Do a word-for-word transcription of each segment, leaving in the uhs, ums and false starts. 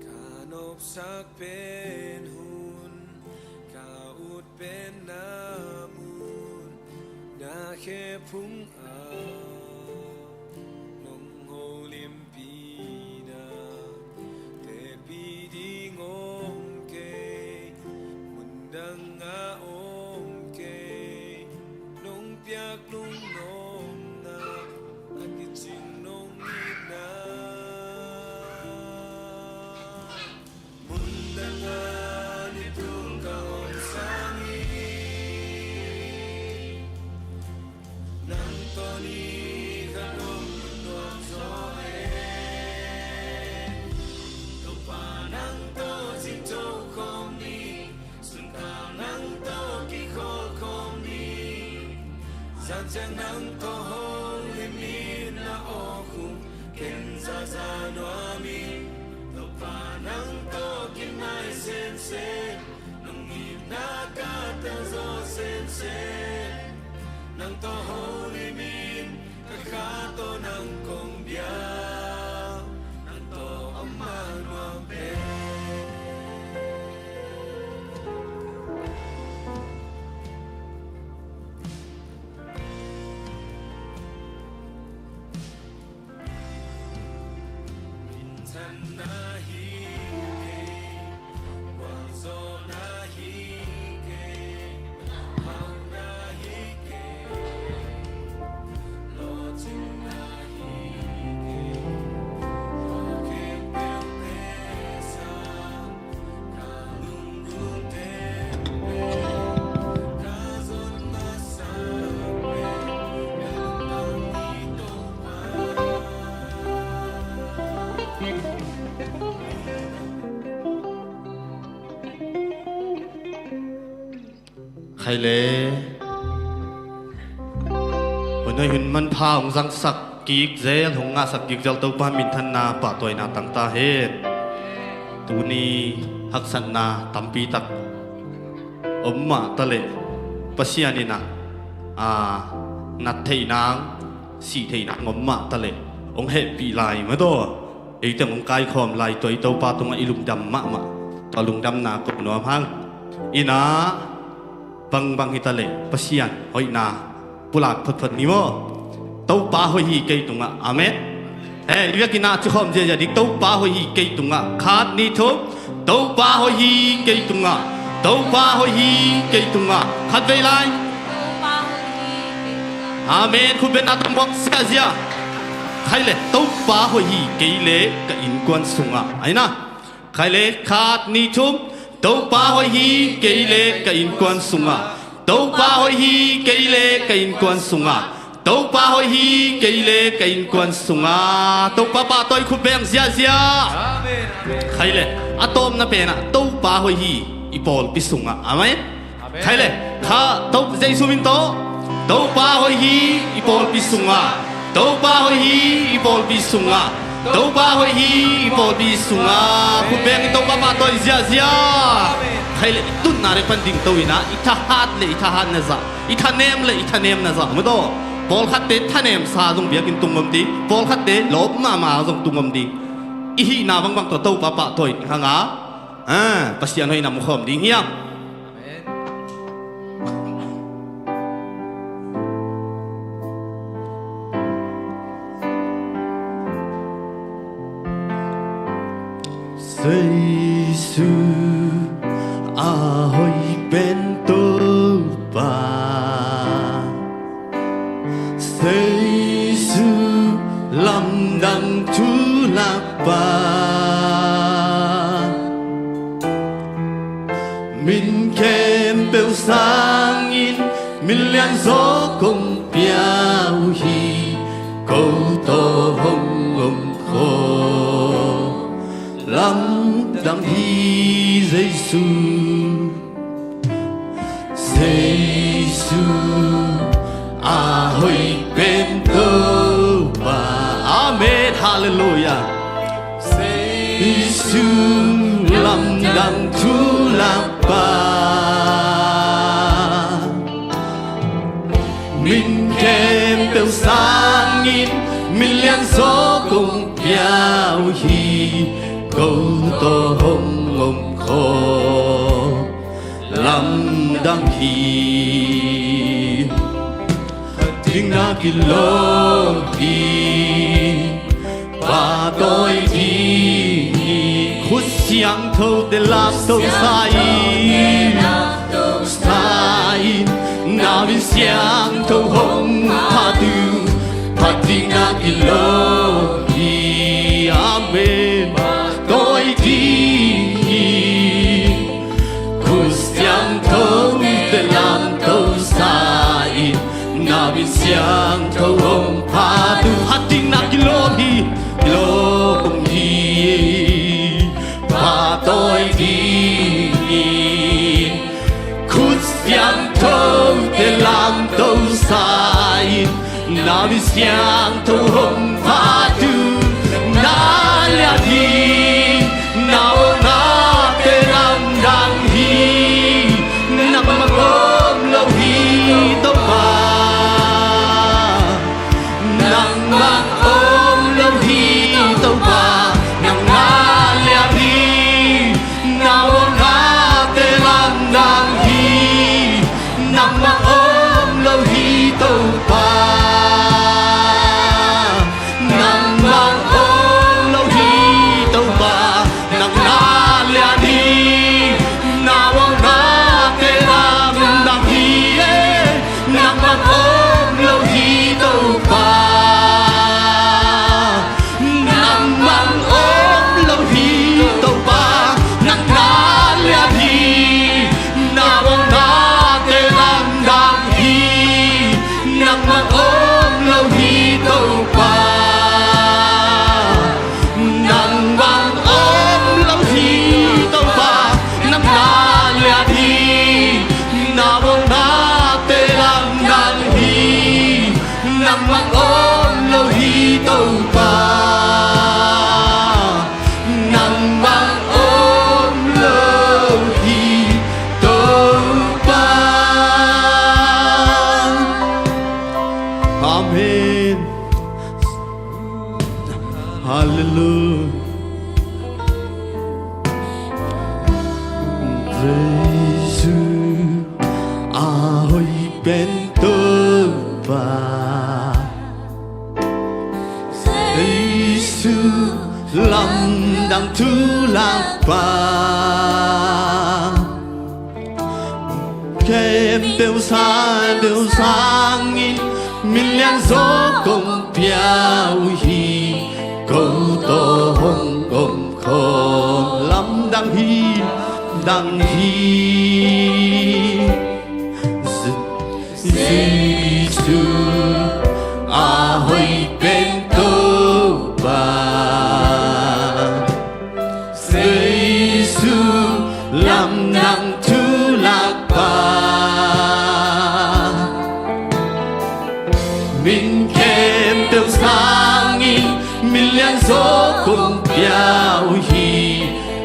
Ka nopsak pen hun, ka ut pen na mun, na khe phung a nong holimpi na, teci ding om kei, mundang a om kei, nong piak lungnuam na, a kicing nong itna. Mundang a ni tul ka om sangin, nang tawh ni ka om nuam zaw e. Topa nang tawh cingco khawm ni, sunta nang tawh kikhawl khawm ni. Zan ciang nang tawh holim in na aw khum ken zaza nuam in. Topa nang tawh kinai sensen, nong itna ka tel zaw sensen. Nang tawh holim in, ka kha tawh nang kong bia, nang tawh om mah nuam pen. Khai le. Hun hoih hun manpha hong zangsak kik zel, hong ngahsak kik zel Topa minthanna pahtawina tang ta hen. Tuni haksatna tampi tak om mah taleh Pasian in ah, a, nat theih nang, sih theih nang om mah taleh hong hehpih lai mah daw. Ei teng hong kaikhawm lai tua i Topa tungah i lungdam mahmah. Tua lungdamna ko nuam hang. Inah bangbang hi taleh Pasian hoihna pulak photphot ni maw. Topa hoih hi kei tungah. Amen. Eh, i vekin ah ci khawm ziazia ding. Topa hoih hi kei tungah. Khat, nih, thum. Topa hoih hi kei tungah. Topa hoih hi kei tungah. Khat vei lai. Topa hoih hi kei tungah. Amen. Khut beng a tam buak ziazia. Khai le, Topa hoih hi kei le ka innkuan sungah. Ai na. Khai le, khat, nih, thum. Topa hoih hi kei le ka innkuan sungah. Topa hoih hi kei le ka innkuan sungah. Topa hoih hi kei le ka innkuan sungah. Topa pahtawi khut beng ziazia. Amen, amen. Khai le, a tawpna pen ah Topa hoih hi i pawlpi sungah. Amen. Amen. Khai le, kha, To, Jesu min tawh. Topa hoih hi i pawlpi sungah. Topa hoih hi i pawlpi sungah. Topa hoih hi i pawlpi sungah. Khut beng in Topa pahtawi ziazia. Khai le, i tunna dek pan ding to inah, i thahat le i thahatna zah, i thanem le i thanemna zah mah daw. Pawlkhatte thanemsa zong biakinn tung om ding. Pawlkhatte lawp mahmah zong tung om ding. I hihna bangbang tawh Topa pahtawi ding hang a, a, Pasian hoihna mu khawm ding hiam? Amen. Jesu a hoih pen Topa. Jesu lamdang thulakpa. Min khempeuh sangin min lianzaw kong pia uh hi, ko tawh hong om khawm lamdang hi Jesu. A hoih pen Topa. Amen. Halleluiah. Jesu lamdang thu lakpa, min khempeuh sangin min lianzaw kong pia uh hi. Ko tawh hong om khawm lamdang hi. Dingna kilawm hi. Pahtawi ding hi. Khut siangthote lamto sa in, sa in, na min siangtho hong phat uh. Phat dingna kilawm hi. Amen. Pahtawi ding hi. Khut siangthote lamto sa in, na min siangtho hong phat uh. Phat dingna kilawm hi. Lawm hi. Pahtawi ding hi. Khut siangthote lamto sa in, na min siangtho hong phat uh. Na lian hi. Na awlnate lamdang hi. Nangmah om lo hi Topa. Nangmah om lo hi Topa. Nang na lian hi. Na awlnate lamdang hi. Nangmah om lo hi Topa. Nangmah om lo hi Topa. Nang na lian hi. Na awlnate lamdang hi. Nangmah om lo hi Topa. Nangmah om lo hi Topa. Nang na lian hi. Na awlnate lamdang hi. Nangmah om lo hi Topa. Nangmah om lo hi Topa. Nang na lian hi. Na awlnate lamdang hi. Nangmah om lo hi Topa. Nangmah om lo hi Topa. Amen. Halleluiah. Jesu a hoih pen Topa. Jesu lamdang thu lakpa. Khempeuh sangin min lianzaw kong pia uh hi. Ko tawh hong om khawm lamdang hi, dang hi. Jesu a hoih pen Topa. Jesu lamdang thu lakpa. Min khempeuh sangin min lianzaw kong pia uh hi.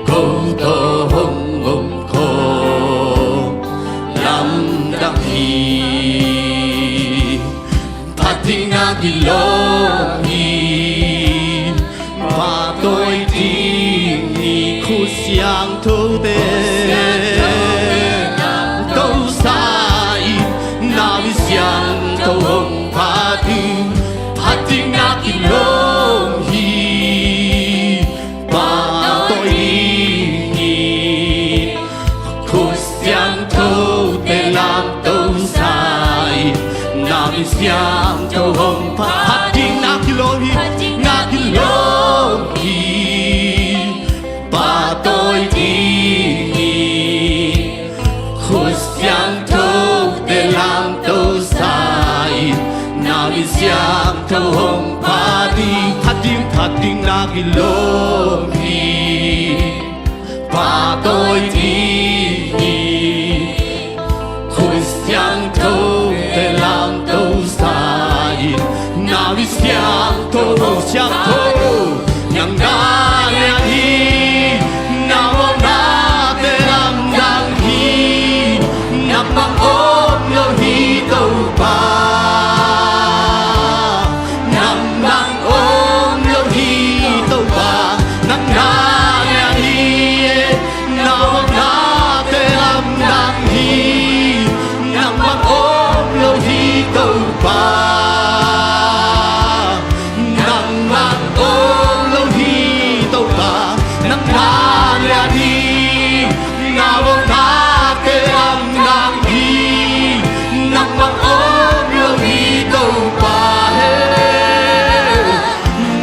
Ko tawh hong om khawm lamdang hi. Phat dingna kilawm hi. Pahtawi ding hi. Khut siangthote lamto sa in, na min siangtho hong phat uh. Phat dingna kilawm hi. Pahtawi ding hi. Khut siangthote lamto sa in, na min siangtho hong phat. Phat dingna kilawm hi. Na kilawm hi. Pahtawi ding hi. Khut siangthote lamto sa in, na min siangtho hong phat ding. Phat ding, phat dingna kilawm hi. Pahtawi ding hi. Khut siangtho Siangtho, nang na lian hi. Na mawhnate lamdang hi. Nangmah om lo hi Topa. Nangmah om lo hi Topa. Nang na lian hi. Na mawhnate lamdang hi. Nangmah om lo hi Topa. Nangmah om lo hi Topa. Nang na lian hi. Na mawhnate lamdang hi. Nangmah om lo hi Topa. Hey.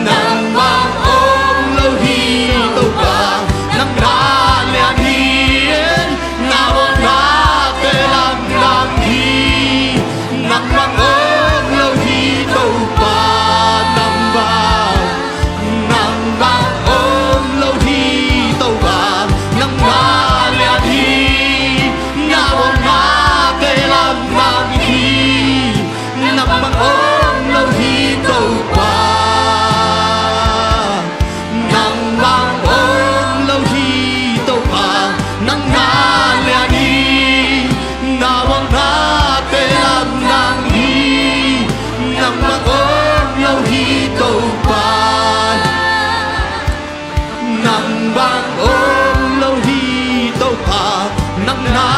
Nangmah om lo hi Topa. Nang na lian hi. Na mawhnate lamdang hi. Nangmah om lo hi Topa. Nangmah, nangmah om lo hi Topa. Nang na lian hi. Na mawhnate lamdang hi. Nangmah om lo hi Topa. Nangmah om lo hi Topa. Nang na lian hi. Na mawhnate lamdang hi. Nangmah om lo hi Topa. Nangmah om lo hi Topa. Nang na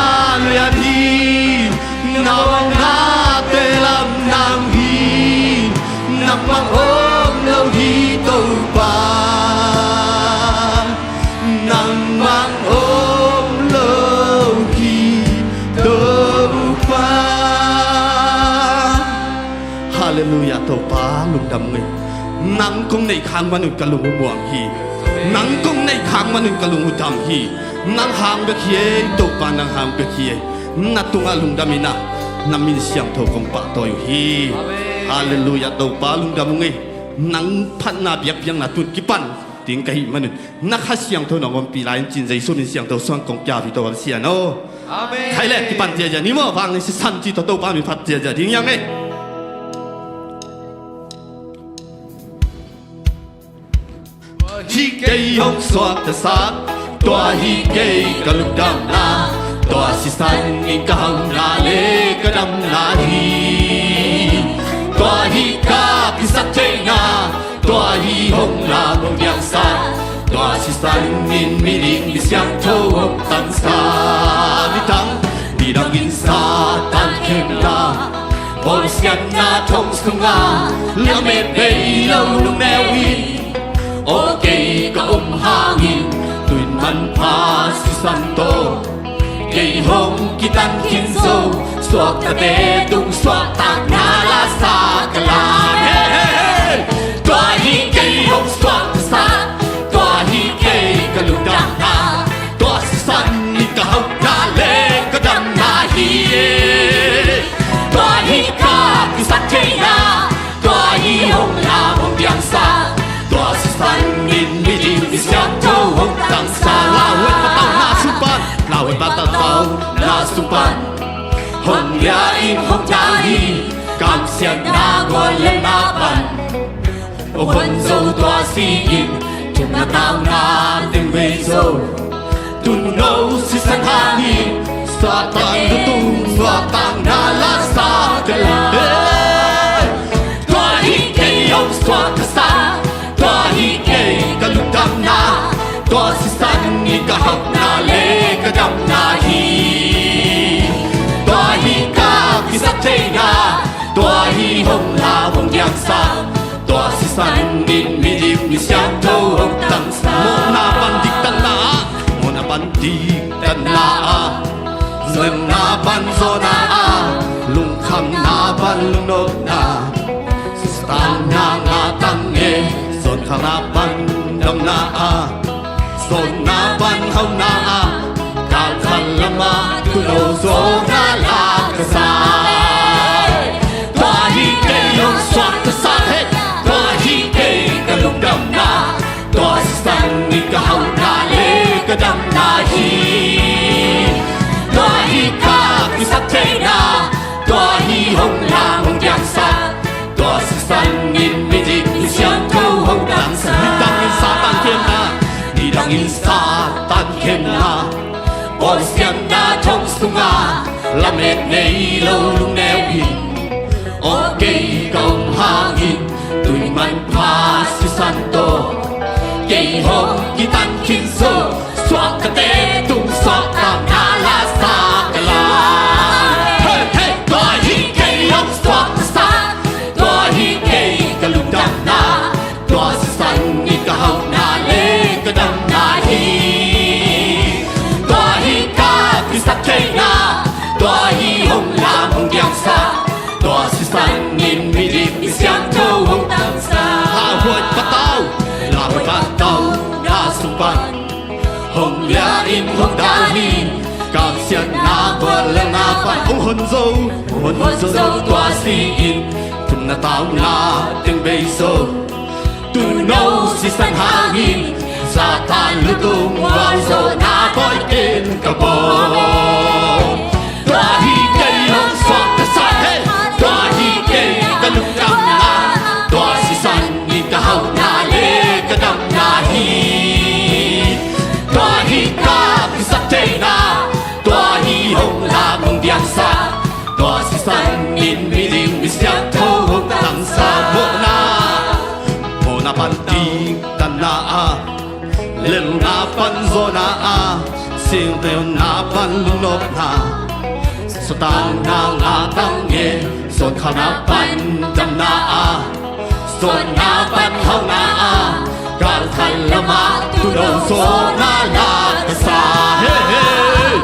lian hi. Na mawhnate lamdang hi. Nangmah om lo hi Topa. Nangmah om lo hi Topa. Halleluiah, Topa lungdam ung ei. Nang kong neih khak man un ka lung uh muang hi. Nang kong neih khak man un ka lung uh dam hi. Nang hang bek hi ei, Topa nang hang bek hi ei. Na tungah lungdam in ah, na min siangtho kong pahtawi uh hi. Amen. Halleluiah, Topa lungdam ung ei. Nang phatna biakpiakna tun kipan ding ka hih man un, na Kha Siangtho nong ompih lai-in cin Jesu min siangtho suang kong pia hi Topa Pasian aw. Amen. Khai le kipan ziahziah ni maw, vanglian sisan cih tawh Topa min phat ziahziah ding hi hang ei. Tua hi kei hong suaktasak, tua hi kei ka lungdamna, tua sisan in ka hauhna le ka damna hi. Tua hi ka kisap theihna, tua hi hong lam hong piangsak, tua sisan in miding misiangtho hong tangsak. Midang, midang in Satan khemna, bawlsiatna thong sungah lamet bei lo lungneu in, aw kei ka om hangin tu-in manpha sisan tawh kei hong kitan khin zo. Suaktate tung suahtakna la sa ka la. Hey, hey, hey. Tua hi kei hong suaktasak, tua hi kei ka lungdamna, tua sisan in ka hauhna le ka damna hi. Tua hi ka kisap theihna, tua hi hong lam hong piangsak, tua sisan in miding misiangtho hong tangsak. Lauhuai patauhna sung pan, lauhuai patauhna sung pan, hong lia in hong dal hi. Kamsiatna guallemna pan hong hon zo tua si in, thumna tauna teng vei zo. Tuuno sisan hangin Satan lutung suahtakna la sa ka la. Hey! Tua hi kei hong suaktasak, tua hi kei ka lungdamna, tua sisan in ka hauhna le ka damna hi. Tua hi ka kisap theihna, tua hi hong lam hong piangsak, tua sisan in miding misiangtho hong tangsak. Mawhna pan diktatna ah, mawhna pan diktatna ah, zawhna pan zawhna ah, lungkhamna pan lungnopna, Satan nang a tang e, zawhkhamna pan damna ah, zawhna pan hauhna ah, kalkhat lamah tuuno zawhna la ka sa. Tua hi kei hong suaktasak, hey, tua hi kei ka lungdamna, tua sisan in ka hauhna le ka damna hi. Tua hi ka kisap theihna, tua hi hong lam hong piangsak, tua sisan in miding misiang In Satan khemna, bawlsiatna thong sungah lamet nei lo lungneu in, aw kei ka om hangin tui manpha sisan tawh kei hong kitan khin zo. Suaktate tung suaktakna la sa ka la. Hei, hei, tua hi kei hong suaktasak, tua hi kei ka lungdamna, tua sisan in ka hauhna le ka damna hi. Tua hi ka kisap theihna, tua hi hong lam hong diangsak, tua sisan in miding misiangtho hong tangsak. Lauhuai patau, lauhuai patau, na sung pan hong lia in hong dal hi. Kamsiatna guallelhna pan hong hon zo, hong hon zo tua si in, thumna tauna teng bei zo. Tuuno sisan hangin Satan lutung gualzawhna pawi ken ka bawl. Tua hi kei hong suaktasak, hei, tua hi kei ka lungdamna, tua sisan in ka hauhna le ka damna hi. Tua hi ka kisap theihna, tua hi hong lam hong diangsak, tua sisan in miding misiangtho hong tangsak. Mawhna, mawhna pan diktatna ah, lelhna pan zawhna ah, singtehna pan lungnopna, suahtakna ngah tak nge, suankhauna pan damna ah, zawhna pan hauhna ah, galkhat lamah tuuno zawhna la ka sa. Hei, hei.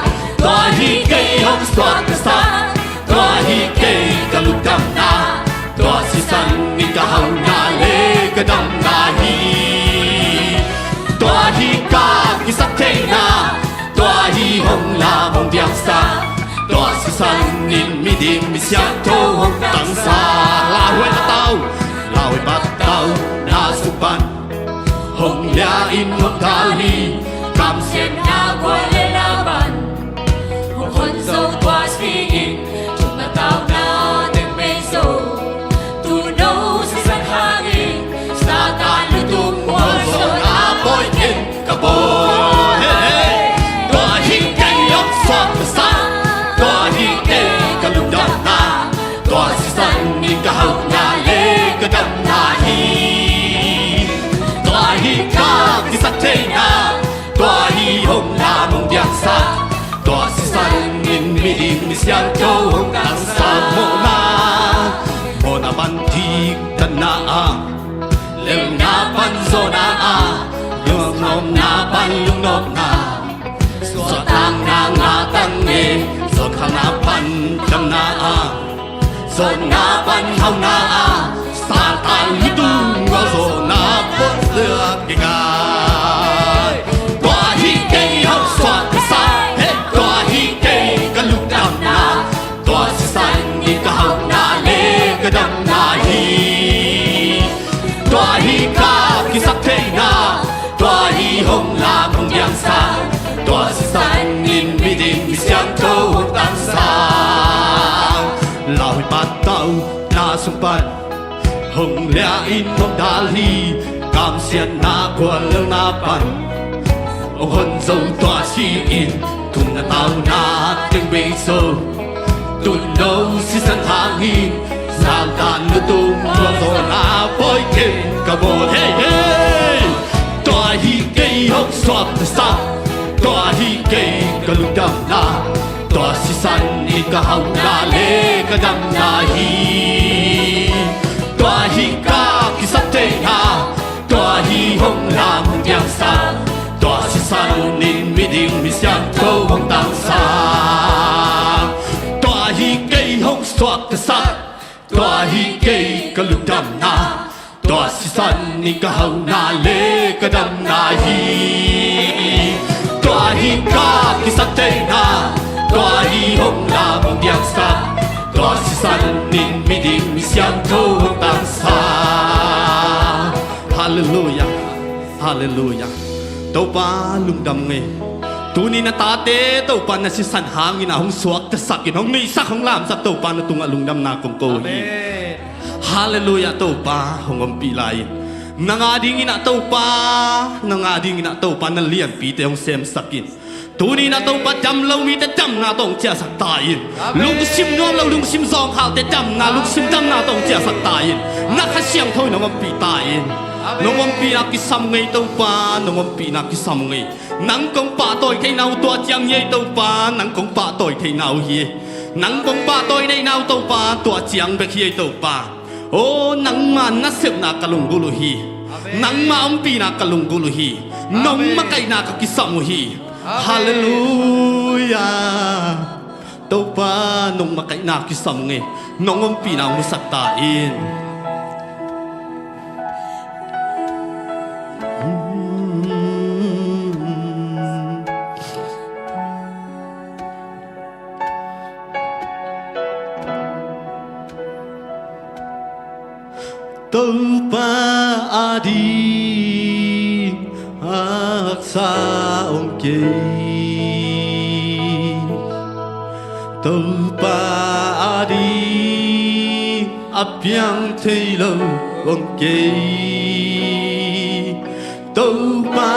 Tua hi kei hong suaktasak, tua hi kei ka lungdamna, tua sisan in ka hauhna le ka damna hi. Tua hi ka kisap theihna, tua hi hong lam hong diangsak, tua sisan in miding misiangtho hong tangsak. Lauhuai patau, lauhuai patau, na sung pan hong lia in hong dal hi. Kamsiatna guallelhna pan hong hon zo tua si in, thumna tauna teng bei zo. Tuuno sisan hangin Satan lutung gualzawhna pawi ken ka bawl. Hei, hei. Tua hi kei hong suaktasak, tua hi kei ka lungdamna, tua sisan in ka hauhna le ka damna hi. Tua hi ka kisap theihna, tua hi hong lam hong diangsak, tua sisan in miding misiangtho hong tangsak. Mawhna, mawhna pan diktatna ah, lelhna pan zawhna ah, lungnopna pan lungnopna, suahtakna ngah tak nge, suankhauna pan damna ah, zawhna pan hauhna ah, Satan lutung gualzawhna pawi ken ka bawl. Tua hi kei hong suaktasak, hei, tua hi kei ka lungdamna, tua sisan in ka hauhna le ka damna hi. Tua hi ka kisap theihna, tua hi hong lam hong diangsak, tua sisan in miding misiangtho hong tangsak. Lauhuai patau, na sung pan hong lia in hong dal hi. Kamsiatna guallelhna pan hong hon zo tua si in, thumna tauna teng bei zo. Tuuno sisan hangin Satan lutung gualzawhna pawi ken ka bawl. Hei, hei. Tua hi kei hong suaktasak, tua hi kei ka lungdamna, tua sisan in ka hauhna le ka damna hi. Tua hi ka kisap theihna, tua hi hong lam hong diangsak, tua sisan in miding misiangtho hong tangsak. Tua hi kei hong suaktasak, tua hi kei ka lungdamna, tua sisan in ka hauhna le ka damna hi. Tua hi ka kisap theihna, tua hi hong lam hong diangsak, tua sisan in miding misiangtho hong tangsak. Halleluiah. Halleluiah. Topa lungdam ing ei. Tuni na tate Topa na sisan hangin a hong suaktasak in, hong nuihsak, hong lamsak, Topa na tungah lungdamna kong ko hi. Amen. Halleluiah. Topa hong ompih lai in. Nang a dingin ah Topa, nang a dingin ah Topa na lianpite hong semsak in. Tuni-in ah Topa, dam lo mite damna tawh hong ciahsak ta in. Amen. Lungsim nuam lo, lungsim zawngkhalte damna, lungsim damna tawh hong ciahsak ta in. Na Kha Siangtho in hong ompih ta in. Amen. Nong ompihna kisam ngei Topa, nong ompihna kisam ngei. Nang kong pahtawi theihna uh tua ciang hi ei Topa, nang kong pahtawi theihna uh hi. Nang kong pahtawi theihna uh Topa, tua ciang bek hi ei Topa. Aw, nangma nasepna ka lunggulh uh hi. Amen. Nangma ompihna ka lunggulh uh hi. Nong makaihna ka kisam uh hi. Amen. Halleluiah. Topa, nong makaihna kisam ngei. Nong ompihna hong musak ta in. Topa ading a haksa om kei. Topa ading a piang thei lo om kei. Topa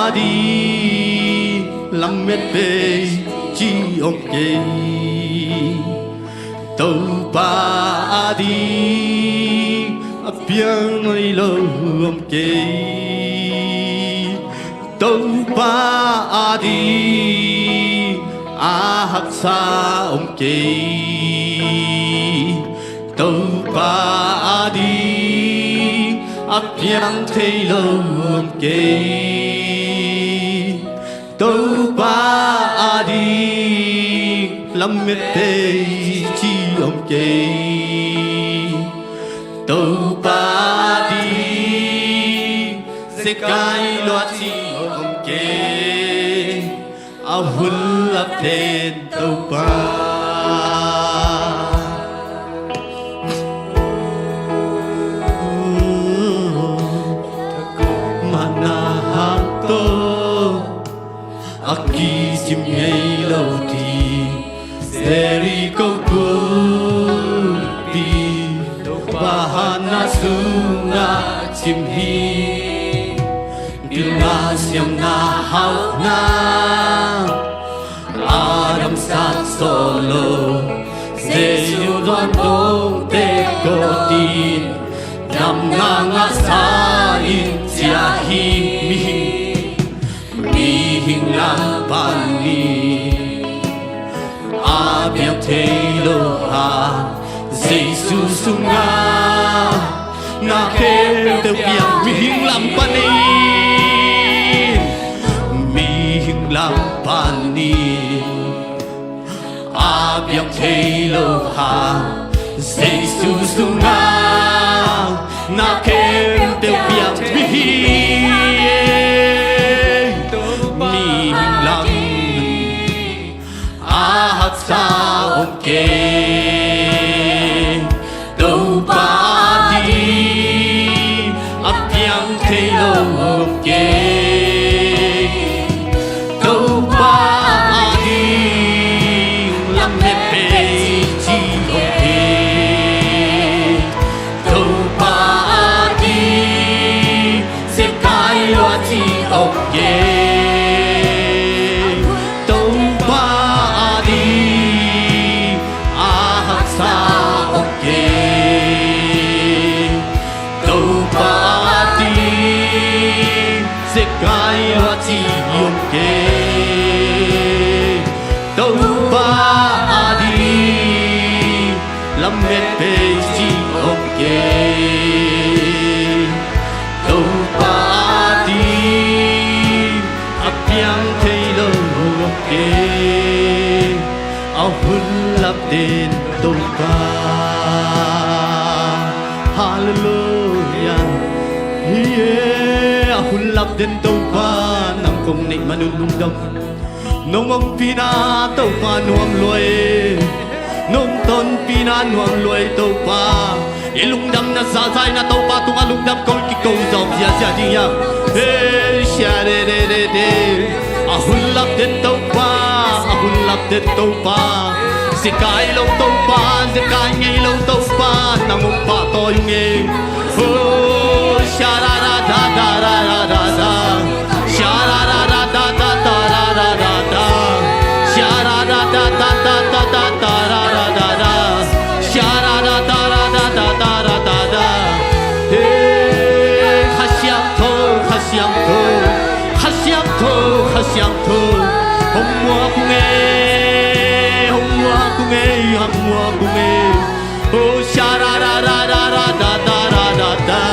ading lamet bei ci om kei. Topa ading a piang ngei lo om kei. Topa ading a haksa om kei. Topa ading a piang thei lo om kei. Topa ading lamet bei ci om kei. Topa ading zekai lua ci om kei. A hun lapten Topa. Mana hang to a kisim ngei lo ding Jericho kulpi, Topa hatna sungah cim hi. Pilna siamna hauhna a damsak sawh lo Jesu tuan dongte kawtin damna ngahsa in ciah hi. Mihing, mihing lam panin a piang thei lo a, Jesu sungah na khempeuh piang. Mihing lam panin, mihing lam panin a piang thei lo a, Jesu sungah na khempeuh piang. Mihing, mihing lam a haksa om kei. Topa ading a piang thei lo om kei. Topa ading lamet bei ci om kei. Topa ading zekai lua ci om kei. Topa ading a haksa om kei. Topa ading zekai lua ci om kei. Topa ading lamet bei ci om kei. Topa ading a piang thei lo om kei. A hun lapten Topa. Halleluiah. Hi e, a hun lapten Topa, nang kong neih man un lungdam. Nong ompihna Topa nuam lua e. Nong tonpihna nuam lua e Topa. I lungdamna zahzah in a Topa tungah lungdam ko, kiko zawh ziahziah ding hi a. Hei, sia de de de de. A hun lapten Topa, a hun lapten Topa. Zekai lo Topa, zekai ngei lo Topa, nang hong pahtawi ung e. Oh, Kha Siangtho, Kha Siangtho, Kha Siangtho, Kha Siangtho, hong muak ung ei, hong muak ung ei, hong muak ung ei. Oh, sha ra ra ra ra ra da da ra da da.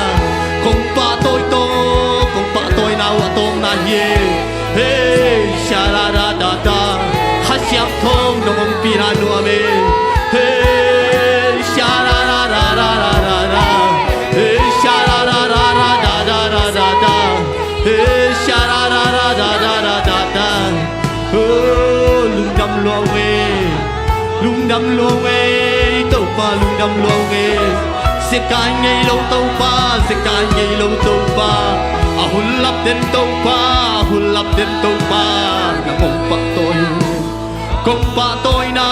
Kong pahtawi tawh, kong pahtawina uh a tawpna hi e. Hey, sha ra ra da da. Kha Siangtho nong ompihna nuam e. Hey, sha ra ra ra ra ra ra ra. Hey, sha ra ra ra ra da da ra da da. Hey, sha ra ra ra ra ra ra da da. Oh, lungdam lua ung e, lungdam lua ung e, Topa lungdam lua ung e. Siakai ngei lo Topa, siakai ngei lo Topa, a hun lap den Topa, a hun lap den Topa, na kong pahtawi uh, kong pahtawina,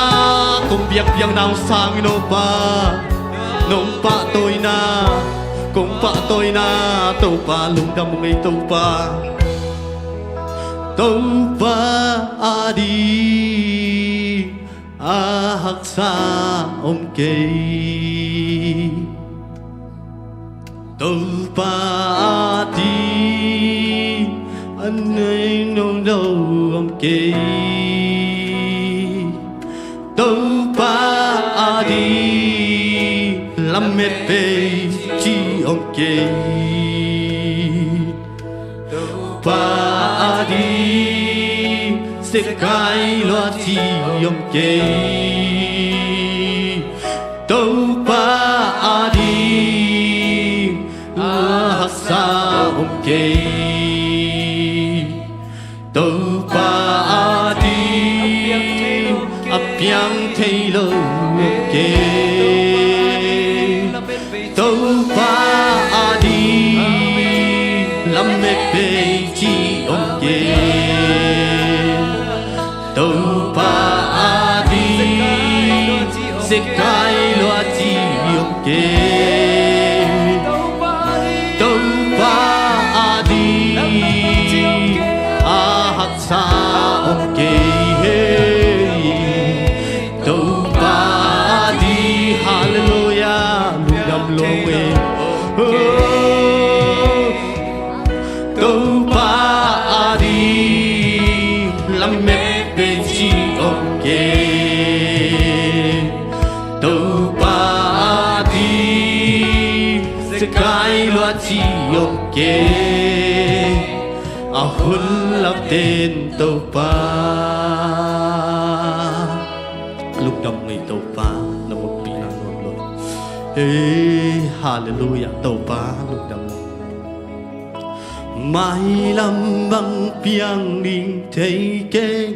kong biakpiakna uh sang in Topa, nong pahtawina, kong pahtawina, Topa lungdam ung e Topa. Topa ading a haksa om kei. Topa ading a nei nuam lo om kei. Topa ading lamet pei ci om kei. Topa ading siakai lua ci om kei. Topa ading a haksa om kei. Topa ading a piang thei lo om kei. Topa ading lamet pei ci om kei. Topa ading siakai lua ci om kei. Topa ading a haksa om kei. Topa ading, halleluia, lungdam lua ung e. Oh, Topa ading lamet pei ci om kei. Topa ading siakai lua ci om kei. A hun lap den Topa. Lungdam ung e Topa, na ompihna nuam lo. Hey, halleluia, Topa lungdam lo. Mailam bang piang ding thei keng,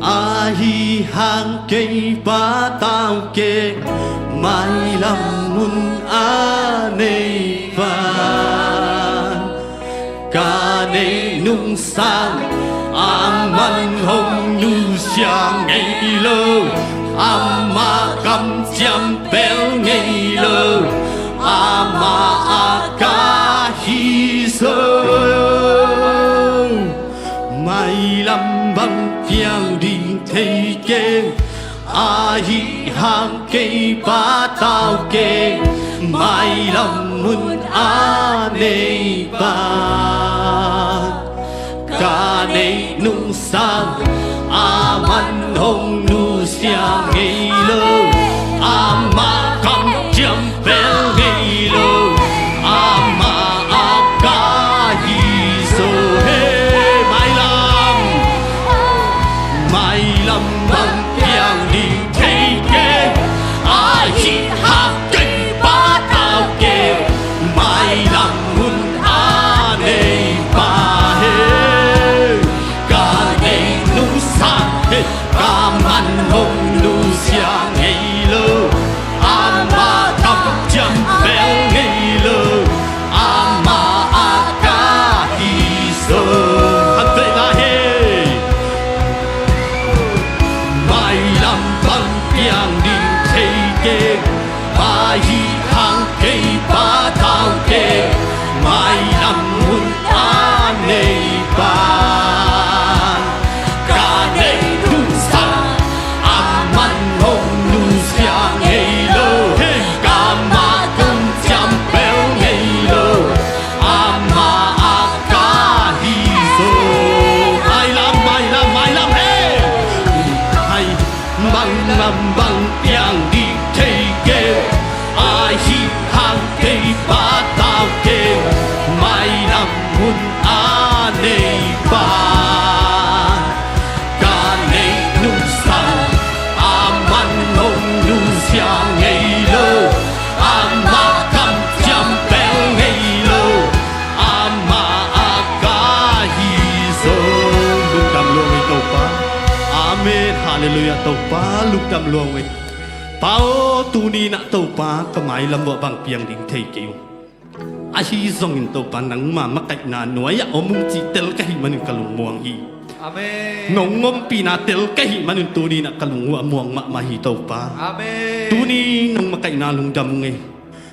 ahi hang kei patau keng, mailam mun a nei pan. Ka neih nungsang, aman hong nusia ngei lo, amah kamciam pel ngei lo, amah a ka hi zo. Mailam bang piang ding thei keng, ahi hang kei patau keng, mailam mun a nei pan. Ka neih nungsang, aman hong nusia ngei lo, amah kamciam pel ngei lo, amah a ka hi zo. Hey, mailam, mailam bang piang ding thei keng, ahi hang kei patau keng, mailam mun a nei pan. Hey, ka neih nungsang, hey, ka man hong nusia ngei lo, amah kamciam pel ngei lo, amah a ka hi zo. Khat vei la hi. Mailam bang piang ding thei keng, ahi hang kei patau keng, mai Topa lungdam lua ung ei. Pa aw, tuni-in ah Topa ka mailam uah bang piang ding thei kei ung. Ahi zongin Topa nangma makaihna nuai-ah om ung cih tel ka hih manin ka lungmuang hi. Amen. Nong ompihna tel ka hih manin tuni-in ah ka lung uh a muang mahmah hi Topa. Amen. Tuni nong makaihna lungdam ung ei.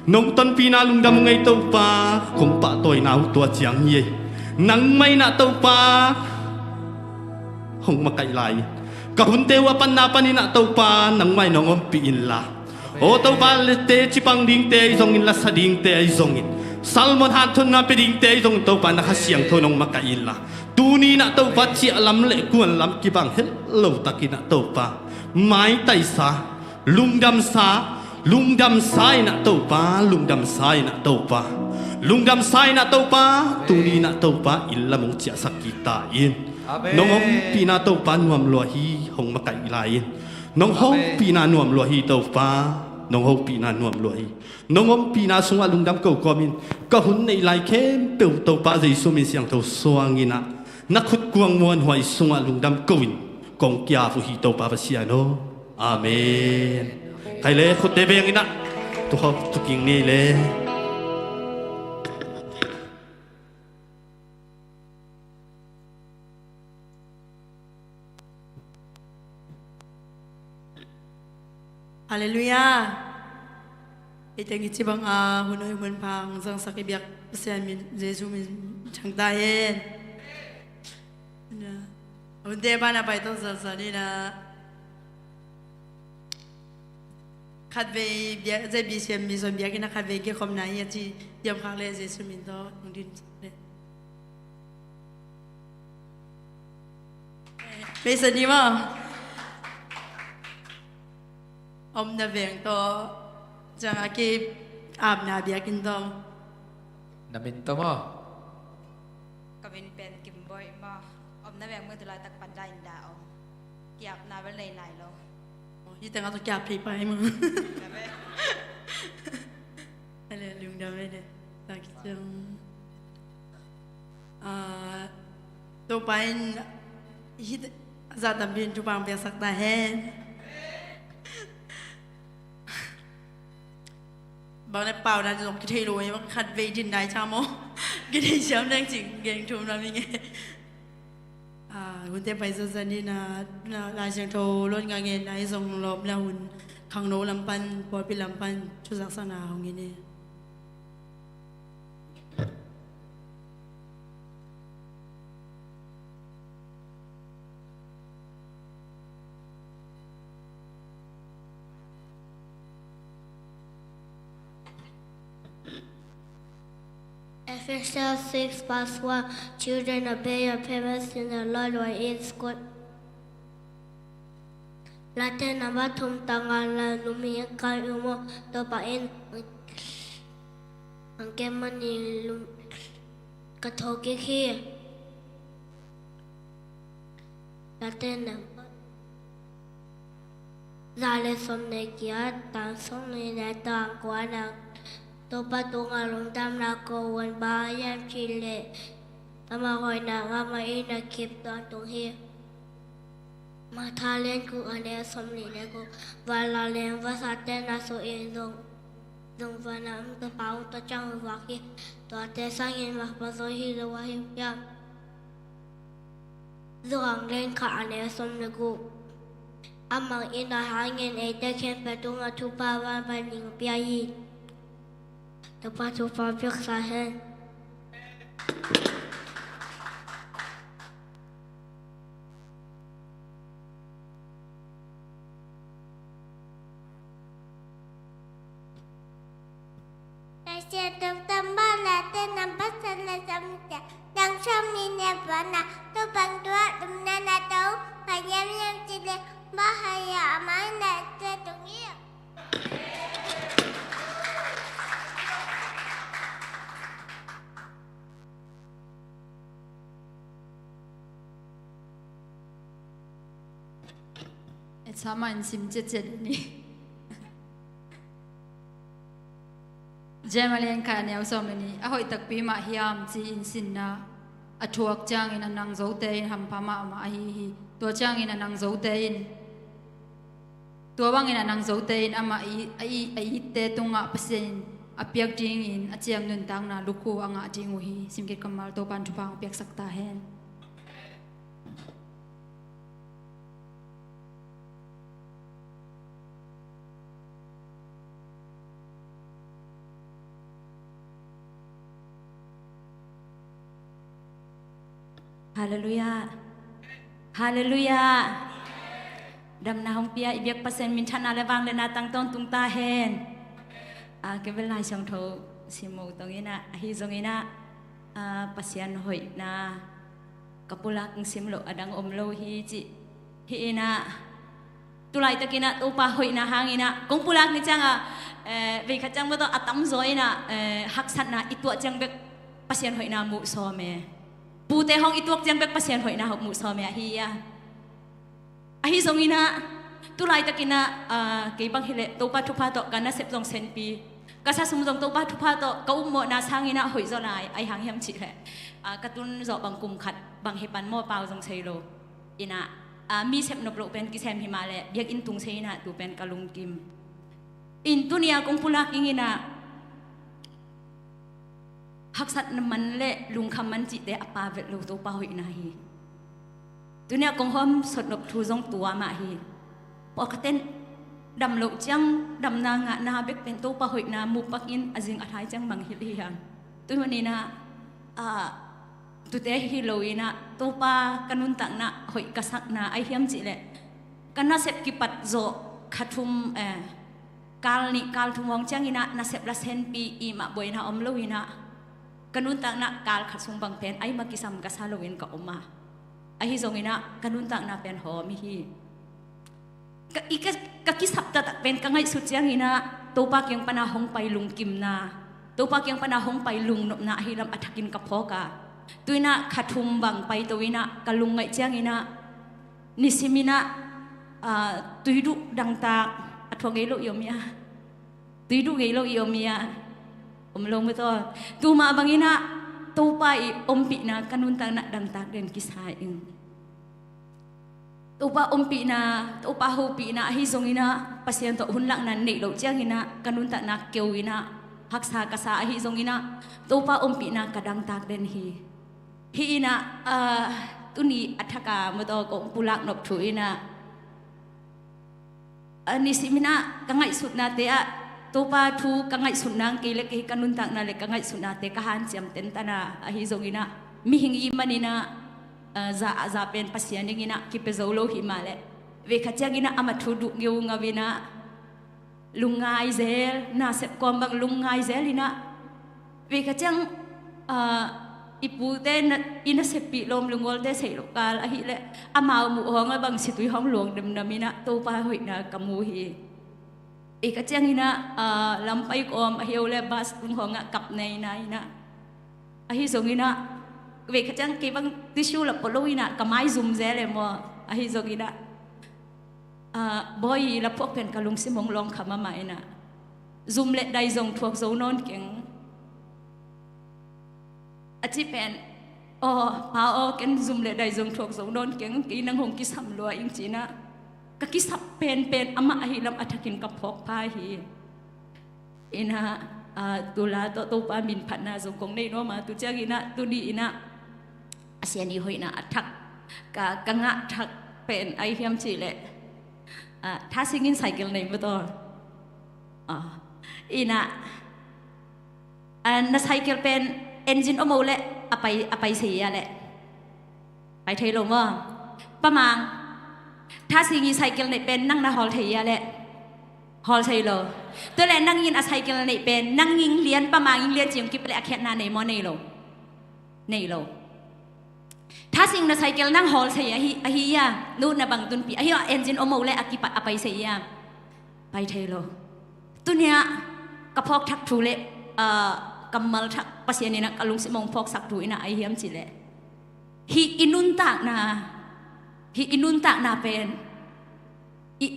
Nong tonpihna lungdam ung ei Topa. Kong pahtawina uh tua ciang hi ei. Nangmah in ah Topa hong makaih lai in, ka hunte uh a panna panin ah Topa nangmah in hong ompih inla, aw Topa, le teci pang dingte ahi zongin, lasa dingte ahi zongin, sermon hanthotna pia dingte ahi zongin Topa, na Kha Siangtho in hong makaih inla, tuni-in ah Topa ciahlam le kuanlam kibang het lotakin ah Topa, maitaisa, lungdamsa, lungdamsa in ah Topa, lungdamsa in ah Topa, lungdamsa in ah Topa, tuni-in ah Topa inn lam hong ciahsak kik ta in. Amen. Nong ompihna Topa nuam lua hi, hong makaih lai in. Nong hopihna nuam lua hi Topa, nong hopihna nuam lua hi. Nong ompihna sungah lungdam ko kawmin, ka hun neih lai khempeuh Topa Jesu min siangtho suangin ah, na khutkuang muanhuai sungah lungdam ko-in kong ki-ap uh hi Topa Pasian aw. Amen. Khai le khutte bengin ah, tu hawk tu king ni le. Halleluiah. Ei teng i ci bang a hun hoih hun pha hong zangsak i biak Pasian min, Jesu min thang ta hen. Hunte bana pai tawh zazan in ah, khatvei biak, J B C M mission biakinn ah khatvei kikhopna hi a ci, diamkhak le Jesu min tawh hong din le. Meisa ni maw? Omna veng tawh, ciang a ki-apna biakinn tawh. Na min tawh maw? Ka min pen Kim Boih maw. Omna veng mun tu laitak pan daindah om. Ki-apna bel nei nai lo. Hih tengah tawh ki-ap thei pai maw? Hallelujah, lungdam ei le. Tak ciang. Ah, Topa in hih zah tampi in thupha hong piaksak ta hen. Bang le pau dan zong kithei lo ei, bang khatvei din dai ca maw? Kithei siam leng cing geng thum lam i nge. Ah, hunte pai zazan in ah, na, Lai Siangtho lon nga ngen na i zong lawpna hun khangno lam pan, pawlpi lam pan, thuzaksakna hong in e. Ephesians six verse one. Children, obey your parents in the Lord, for it is good. Late namba thum tanga la lumi kai umo, Topa in ang kemani lum ka thokik hi. Late namba za le sawm le giat, tang sawm le giat, tang kua na. Topa tungah lungdamna ko un, bang hiam cih leh amah hoihna amah in a kip tawntung hi. Matthai lian guk, a neu sawm nih le guk. Van la leng vasate na sung in zong, zong van a om Topa hong tua ciang hong vak hi. Tuate sangin mah pa zaw hi lo ahi hiam? Johan lian khat, a neu sawm le guk. Amah in a hangin eite khempeuh tungah thupha van pan ding pia hi. Topa thupha piaksa hen. Late namba san le sawm le giat, tang sawm nih le kua na. Topa tungah lungdamna tawh, bang hiam cih leh amah hoihna amah in a kip tawntung hi. E, sama in sim ciatciat ni. Jeremiah lian khat, a neu sawm le nih. A hoih takpi mah hiam ci-in sinna a thuak ciangin a nang zote in hampha mahmah ahi hi. Tua ciangin a nang zote in Tua bangin a nang zote in amah i, a i, a itte tungah Pasian in a piak dingin a ciam nuntakna lukhu a ngah ding uh hi. Simkit kammal Topan thupha hong piaksak ta hen. Halleluiah. Halleluiah. Damna hong pia i biak Pasian minthanna le vangliatna tang tawntung ta hen. A, kei bel Lai Siangtho sim mo tong inah, ahi zong inah, a, Pasian hoihna ka pulak sim loh a dang om lo hi cih hi inah, tulaitakinah Topa hoihna hanginah kong pulak ni cianga, eh, veikhat ciang bawtaw a tamzaw inah, eh, haksatna i tuah ciang bek Pasian hoihna muh sawm e. Pute hong i tuak ciang bek Pasian hoihna hong muh sawm e ahi a. Ahi zonginah tulaitakinah, ah, kei bang hileh Topa thupha tawh ka nasep zong senpi, ka sasum zong Topa thupha tawh ka ummawhna sanginah hoih zaw lai. Ahi hang hiam cihleh, ah, ka tun zawh bang kum khat bang hi pan maw pau zong sei lo. Inah, a, mi sepnop loh pen kisem hi mah leh biakinn tung se inah tu pen ka lungkim. In tuni a kong pulak ing inah haksatna man le lungkham man cihte a pa vet lo Topa hoihna hi. Tuni a kong hawm sotnop thu zong tua mah hi. Pawlkhatten dam loh ciang damna ngahna bek pen Topa hoihna muh pakin a zing a thlai ciang mangngilh hi hang. Tui maninah, a, tute hi lo inah Topa ka nuntakna hoih ka sakna ahi hiam cihleh ka nasep kipat zawh kha thum, eh, kal nih kal thum hong cianginah nasep la senpi i mah buaina om lo inah ka nuntakna kal khat sung bang pen ahi mah kisam ka sa loin ka om a. Ahi zonginah ka nuntakna pen hawm hi. Ka, i ka, ka kisap taktak pen ka ngaihsut cianginah Topa kiang pana hong pai lungkimna, Topa kiang pana hong pai lungnopna ahi lam a thakin ka phawk a. Tuinah kha thum bang paito inah ka lungngaih cianginah nisiminah, ah, tuiduh dangtak a thuak ngei lo i om ia. Tuiduh ngei lo i om ia. Om lo mataw. Tumah banginah Topa i ompihna ka nuntakna dangtak den kisa ing. Topa ompihna, Topa hopihna ahi zonginah Pasian tawh hunlakna neih loh cianginah ka nuntakna keu inah haksa ka sa ahi zonginah Topa ompihna ka dangtak den hi. Hi inah, ah, tuni a thaka mataw kong pulak nop thu inah, ah, nisiminah ka ngaihsutnate ah Topa thu ka ngaihsutna ang kei le kei ka nuntakna le ka ngaihsutnate ka hanciam tentana ahi zonginah mihing i maninah, ah, za a za pen Pasian dinginah kipia zo lo hi mah leh veikhat cianginah amah thu duh ngeungau inah lungngai zel, nasep kawm bang lungngai zel inah veikhat ciang, ah, i pute na, i naseppih lawm lungawlte seih loh kal ahileh amau muh hawng a bang situi hawng luang demdam inah Topa hoihna ka mu hi. Veikhat cianginah, ah, lampai kawm ahi o le bas tung hawngah kap neina inah ahi zonginah veikhat ciang kei bang tissue la pawh lo inah ka mai zum zel e maw ahi zonginah, ah, bawi la phuak pen ka lungsim hong lawngkha mahmah inah zum le dai zong thuak zo nawn keng. A ci pen, aw pa aw ken zum le dai zong thuak zo nawn keng, kei nang hong kisam lua ing cinah ka kisap penpen amah ahi lam a thakin ka phawk pha hi. Inah, ah, tula tawh Topa min phatna zong kong nei nuam a tu cianginah tuni inah Pasian i hoihna a thak ka, ka ngah thak pen ahi hiam cihleh, ah, Thasing in cycle nei mataw. Ah, inah, ah, na cycle pen engine om o leh a pai, a pai sei ia leh pai thei lo maw? Pamang, Thasing i cycle neih pen nang na hawl thei ia leh hawl thei lo. Tua leh nang in a cycle neih pen nang ing lian Pamang ing lian ciang kip leh a khiatna nei maw? Nei lo. Nei lo. Thasing na cycle nang hawl thei ahi, ahi ia, nu na bang tunpi ahi a engine om o leh a kipat a pai thei ia. Pai thei lo. Tuniah ka phawk thak thu le, ah, kammal thak Pasian inah ka lungsim hong phawksak thu inah ahi hiam cihleh hih i nuntakna, hih i nuntakna pen, i,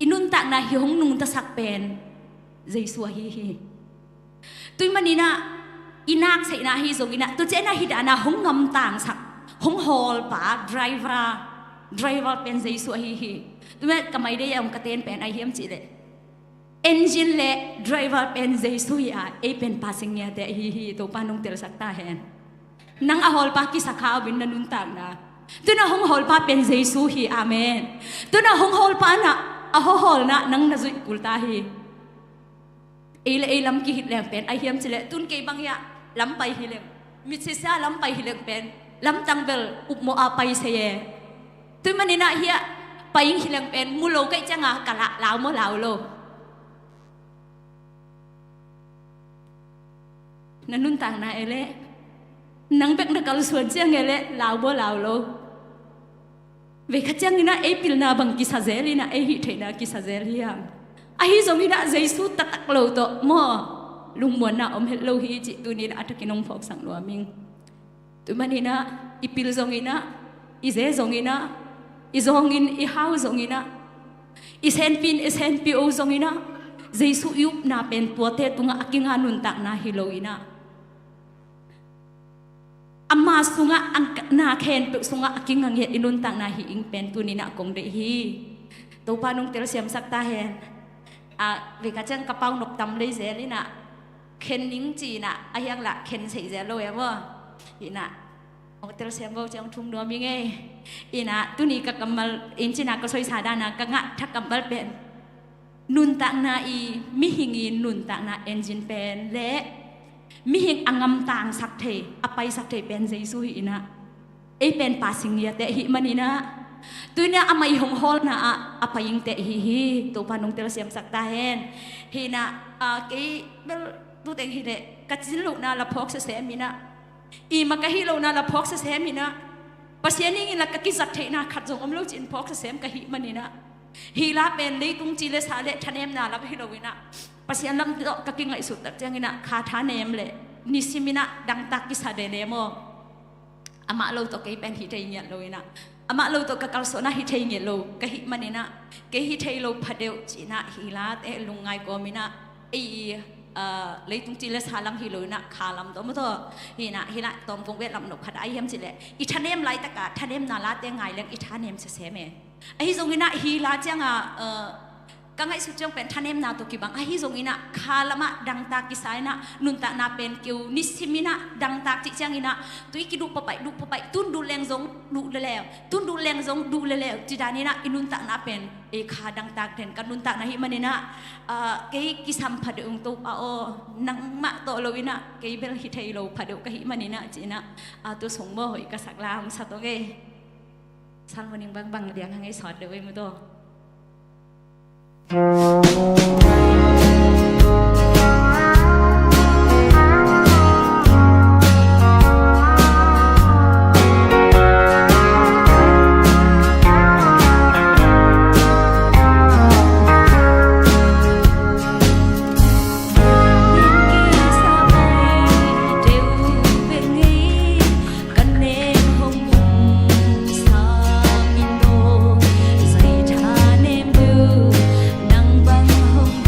i nuntakna hih hong nungtasak pen Jesu ahi hi. Tui maninah i naksaihna ahi zonginah tucianah hih dana hong ngamtangsak, hong hawlpa driver Driver pen Jesu ahi hi. Tua ka mai dei a om ka ten pen ahi hiam cih leh, engine le driver pen Jesu hi a, ei pen passenger te ahi hi. Topa nong telsak ta hen. Nang a hawlpa kisa kha uh in na nuntakna. Tuna hong hawlpa pen Jesu hi. Amen. Tuna hong hawlpa na, a hawlna nang na zuih kul ta hi. Ei le ei lam kihit leng pen ahi hiam cih leh, tun kei bang hiah lam pai hi leng, mitsisia lam pai hi leng pen lamtang bel upmawh a pai se e. Tua manin ah hiah pai ing hi leng pen mu lo ka hih ciangin ka la, lau maw lau lo? Na nuntakna e leh, nang bek na kalsuan ciang e leh lau maw lau lo? Vei khat ciangin ah ei pilna bang kisa zel in ah ei hih theihna kisa zel hiam? Ahi zongin ah Jesu taktak lo tawh maw, lungmuanna om het lo hi cih tuni in ah a thakin hong phawksak nuam ing. Tua manin ah i pil zongin ah, i ze zongin ah, i zawngin i hau zongin ah, i senpi in i senpi o zongin ah, Jesu i upna pen tuate tungah a kinga nuntakna hi lo in ah, ama sungah, a na khempeuh sungah a kinga ngiat i nuntakna hi ing pen tuni in ah kong deih hi. Topa nong telsiamsak ta hen. A, vei khat ciang ka pau nop tam lei zel in ah, khen ning ci in ah, a hiang lah khen sei zel lo e maw? In ah, hong telsiam vo ciang thum nuam ing e. In ah, tuni ka kammal in ci in ah ka soisa dan a ka ngah tha kammal pen, nuntakna i, mihing i nuntakna engine pen le mihing a ngamtangsak thei, a paisak thei pen Jesu hi in ah, ei pen passenger te ahih manin ah, tuni in ah amah i hong hawlna ah a pai ing te ahi hi. Topa nong telsiamsak ta hen. Hi in ah, a, kei bel tu teng hi leh ka cin lohna la phawk sesem in ah, i ma ka hih lohna la phawk sesem in ah, Pasian ing in la ka kizat theihna khat zong om lo ci in phawk sesem ka hih manin ah, hi la pen leitung ci le sa le thanemna lam hi lo in ah, Pasian lam tawh ka kingaihsut tak ciangin ah kha thanem le nisim in ah dangtak kisa de le maw? Amah lo tawh kei pen hi thei ngiat lo in ah, amah lo tawh ka kalsuan ah hi thei ngiat lo ka hih manin ah, kei hi thei lo phadeuh ci in ah hi la te lungngai kawm in ah, ei i, a, leitung ci le sa lam hi lo in ah kha lam tawh maw tawh, hi in ah hi la tawm kong vet lam nop khat ahi hiam cih leh, i thanem laitak ah thanemna late ngai leng i thanem sesem e. Ahi zongin ah hi la ciang a, a, ka ngaihsut ciang pen thanemna tawh kibang. Ahi zongin ah kha lam ah dangtak kisa in ah, nuntakna pen keu nisim in ah dangtak cih ciangin ah, tui kiduh papaih, duh papaih, tun duh leng zong duh leleu, tun duh leng zong duh leleu ci dan in ah i nuntakna pen, ei kha dangtak ten ka nuntakna hi manin ah, a, kei kisam phadeuh ung Topa aw, nangmah tawh lo in ah kei bel hi thei lo phadeuh ka hih manin ah ci in ah, a, tu sung maw hoih ka sak la hong sa tawh e. Salmo ning bangbang liang hang ei sawt deuh ei mu tawh. Ka nem hong um sam in aw, zai thanem deuh nang bang hong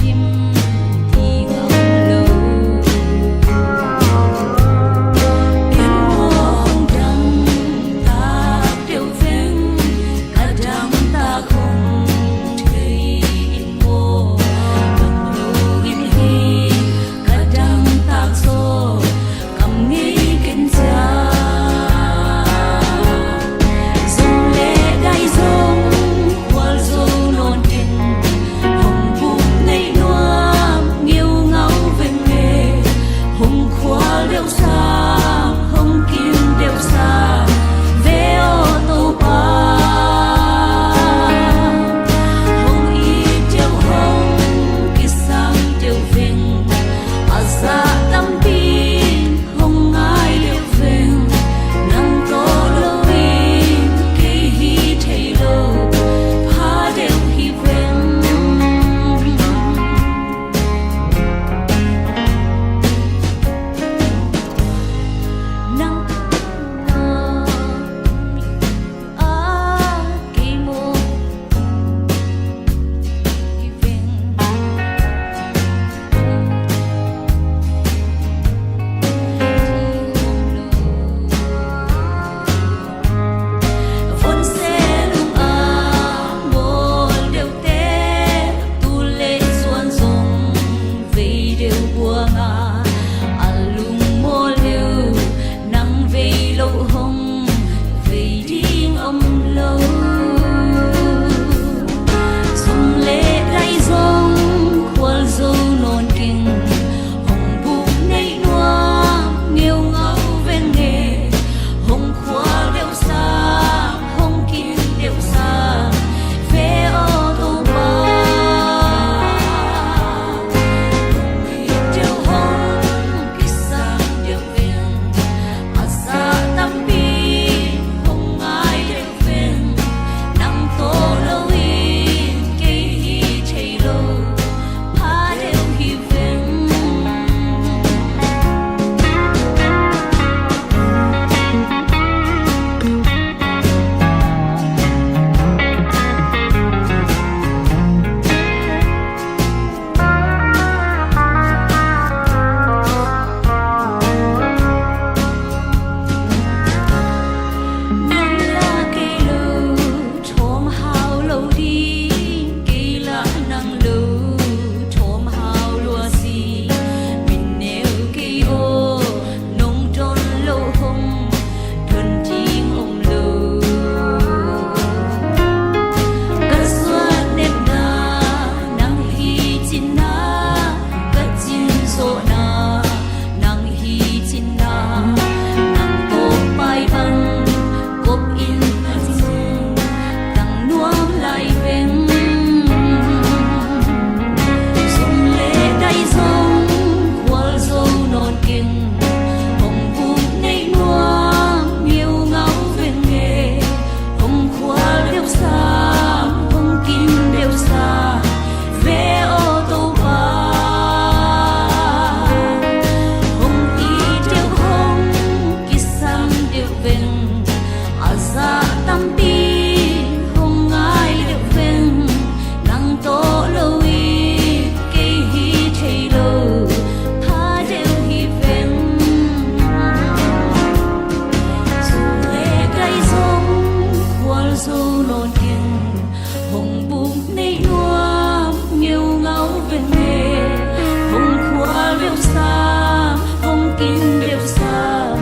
nawn keng. Hong buk neih nuam ngeungau veng e, hong khual deuh sam, hong kin deuh sam,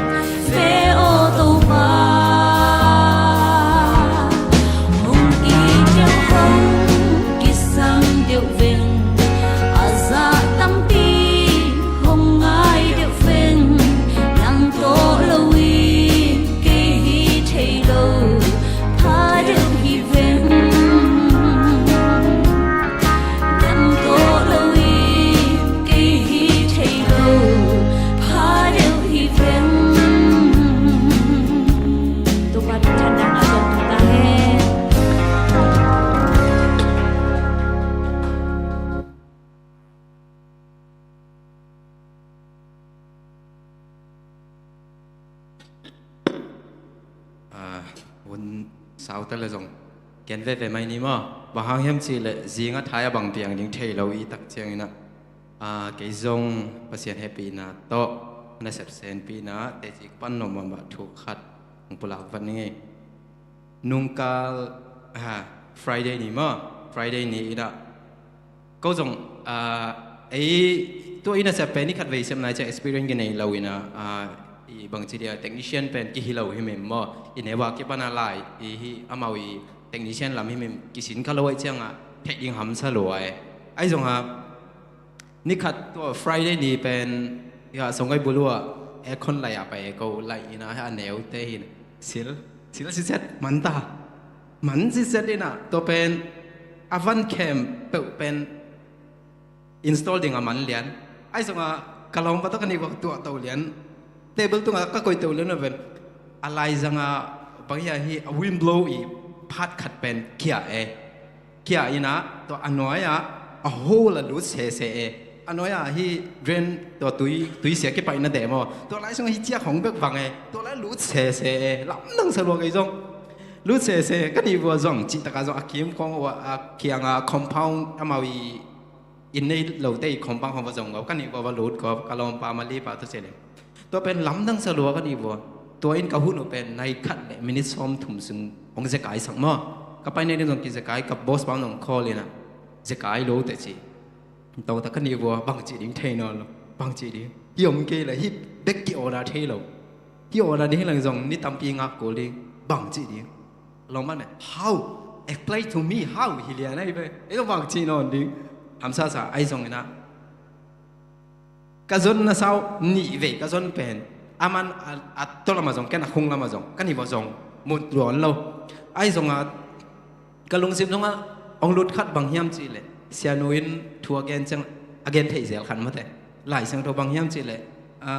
fe aw Topa. Hong it deuh, hong kisam deuh veng, a zah tampi hong ngai deuh veng. Nang tawh lo in kei hi thei lo, pha deuh hi veng. Nang tawh lo in kei hi thei lo, pha deuh hi veng. Topa thangthang a zong ta hen. A, hun sauta le zong gen veve mai ni maw. Bang hang hiam cihleh zingah thai a bang piang ding thei lo i tak ciangin ah, a, kei zong Pasian hehpihna tawh nasep senpihna teci pan nuam mahmah thu khat hong pulak vat ning ei. Nungkal, a, Friday ni maw, Friday ni in ah ko zong, a, ei tua i nasep pen i khatvei sep nai ciang experience kinei lo in ah, a, i bangci dia technician pen kihi lo hi mem maw. I neu a kipan a lai i hi amau i technician lam hi mem kisin kha lo ai ciangah theih ding hamsa lua e. Ai zongah nikhat tua Friday ni pen, ya, songkai bulu ah aircon lai ah pai ko, lai in ah a neute hin sil, sil siset man ta. Man siset in ah tua pen a van khem peuh pen install ding a man lian. Ai zongah ka lawmpa tawh ka nih vua tuah to lian. Table tungah ka koih to lian a ven. A laizangah bang hiah hi a wind blow i phat khat pen kia e. Kia in ah tua a nuai-ah a hole a lut sese e. A nuai-ah hi drain tua tui, tui sia kipaihna deh maw. Tua lai sungah hi ciak hong bek vang e. Tua lai lut sese e. Lamdang sa lua kei zong. Lut sese ka nih vua zong cih takah zong a kim khong a kiangah compound amau i inn nei lote i compound khong va zong ko. Ka nih vua va lut ko. Ka lawmpa Malipa tua se le. Tua pen lamdang sa lua ka nih vua. Tua in ka hun uh pen nai khat le minute sawm thum sung hong zekai sak maw. Ka pai nei ding zong kizekai, ka boss pa zong call in ah zekai lo te ci. Tawta ka nih vua bang ci ding thei nawn lo. Bang ci ding. Hi om kei le hi bek ki order thei lo. Hi order ding hi lang zong ni tampi ngak kul ding. Bang ci ding. Lawmman e, how? Explain to me how hi lian ai ve. Ei zong bang ci nawn ding. Hamsa sa ai zong in ah. Ka zon na sau nih vei ka zon pen. A man a, a tawh lamah zong, ken a khung lamah zong. Ka nih vua zong. Mut luan lo. Ai zongah ka lungsim zongah hong lut khat bang hiam cihleh. Sianu in thu a gen ciang a gen theih zel khat mate. Lai Siangtho bang hiam cihleh. A,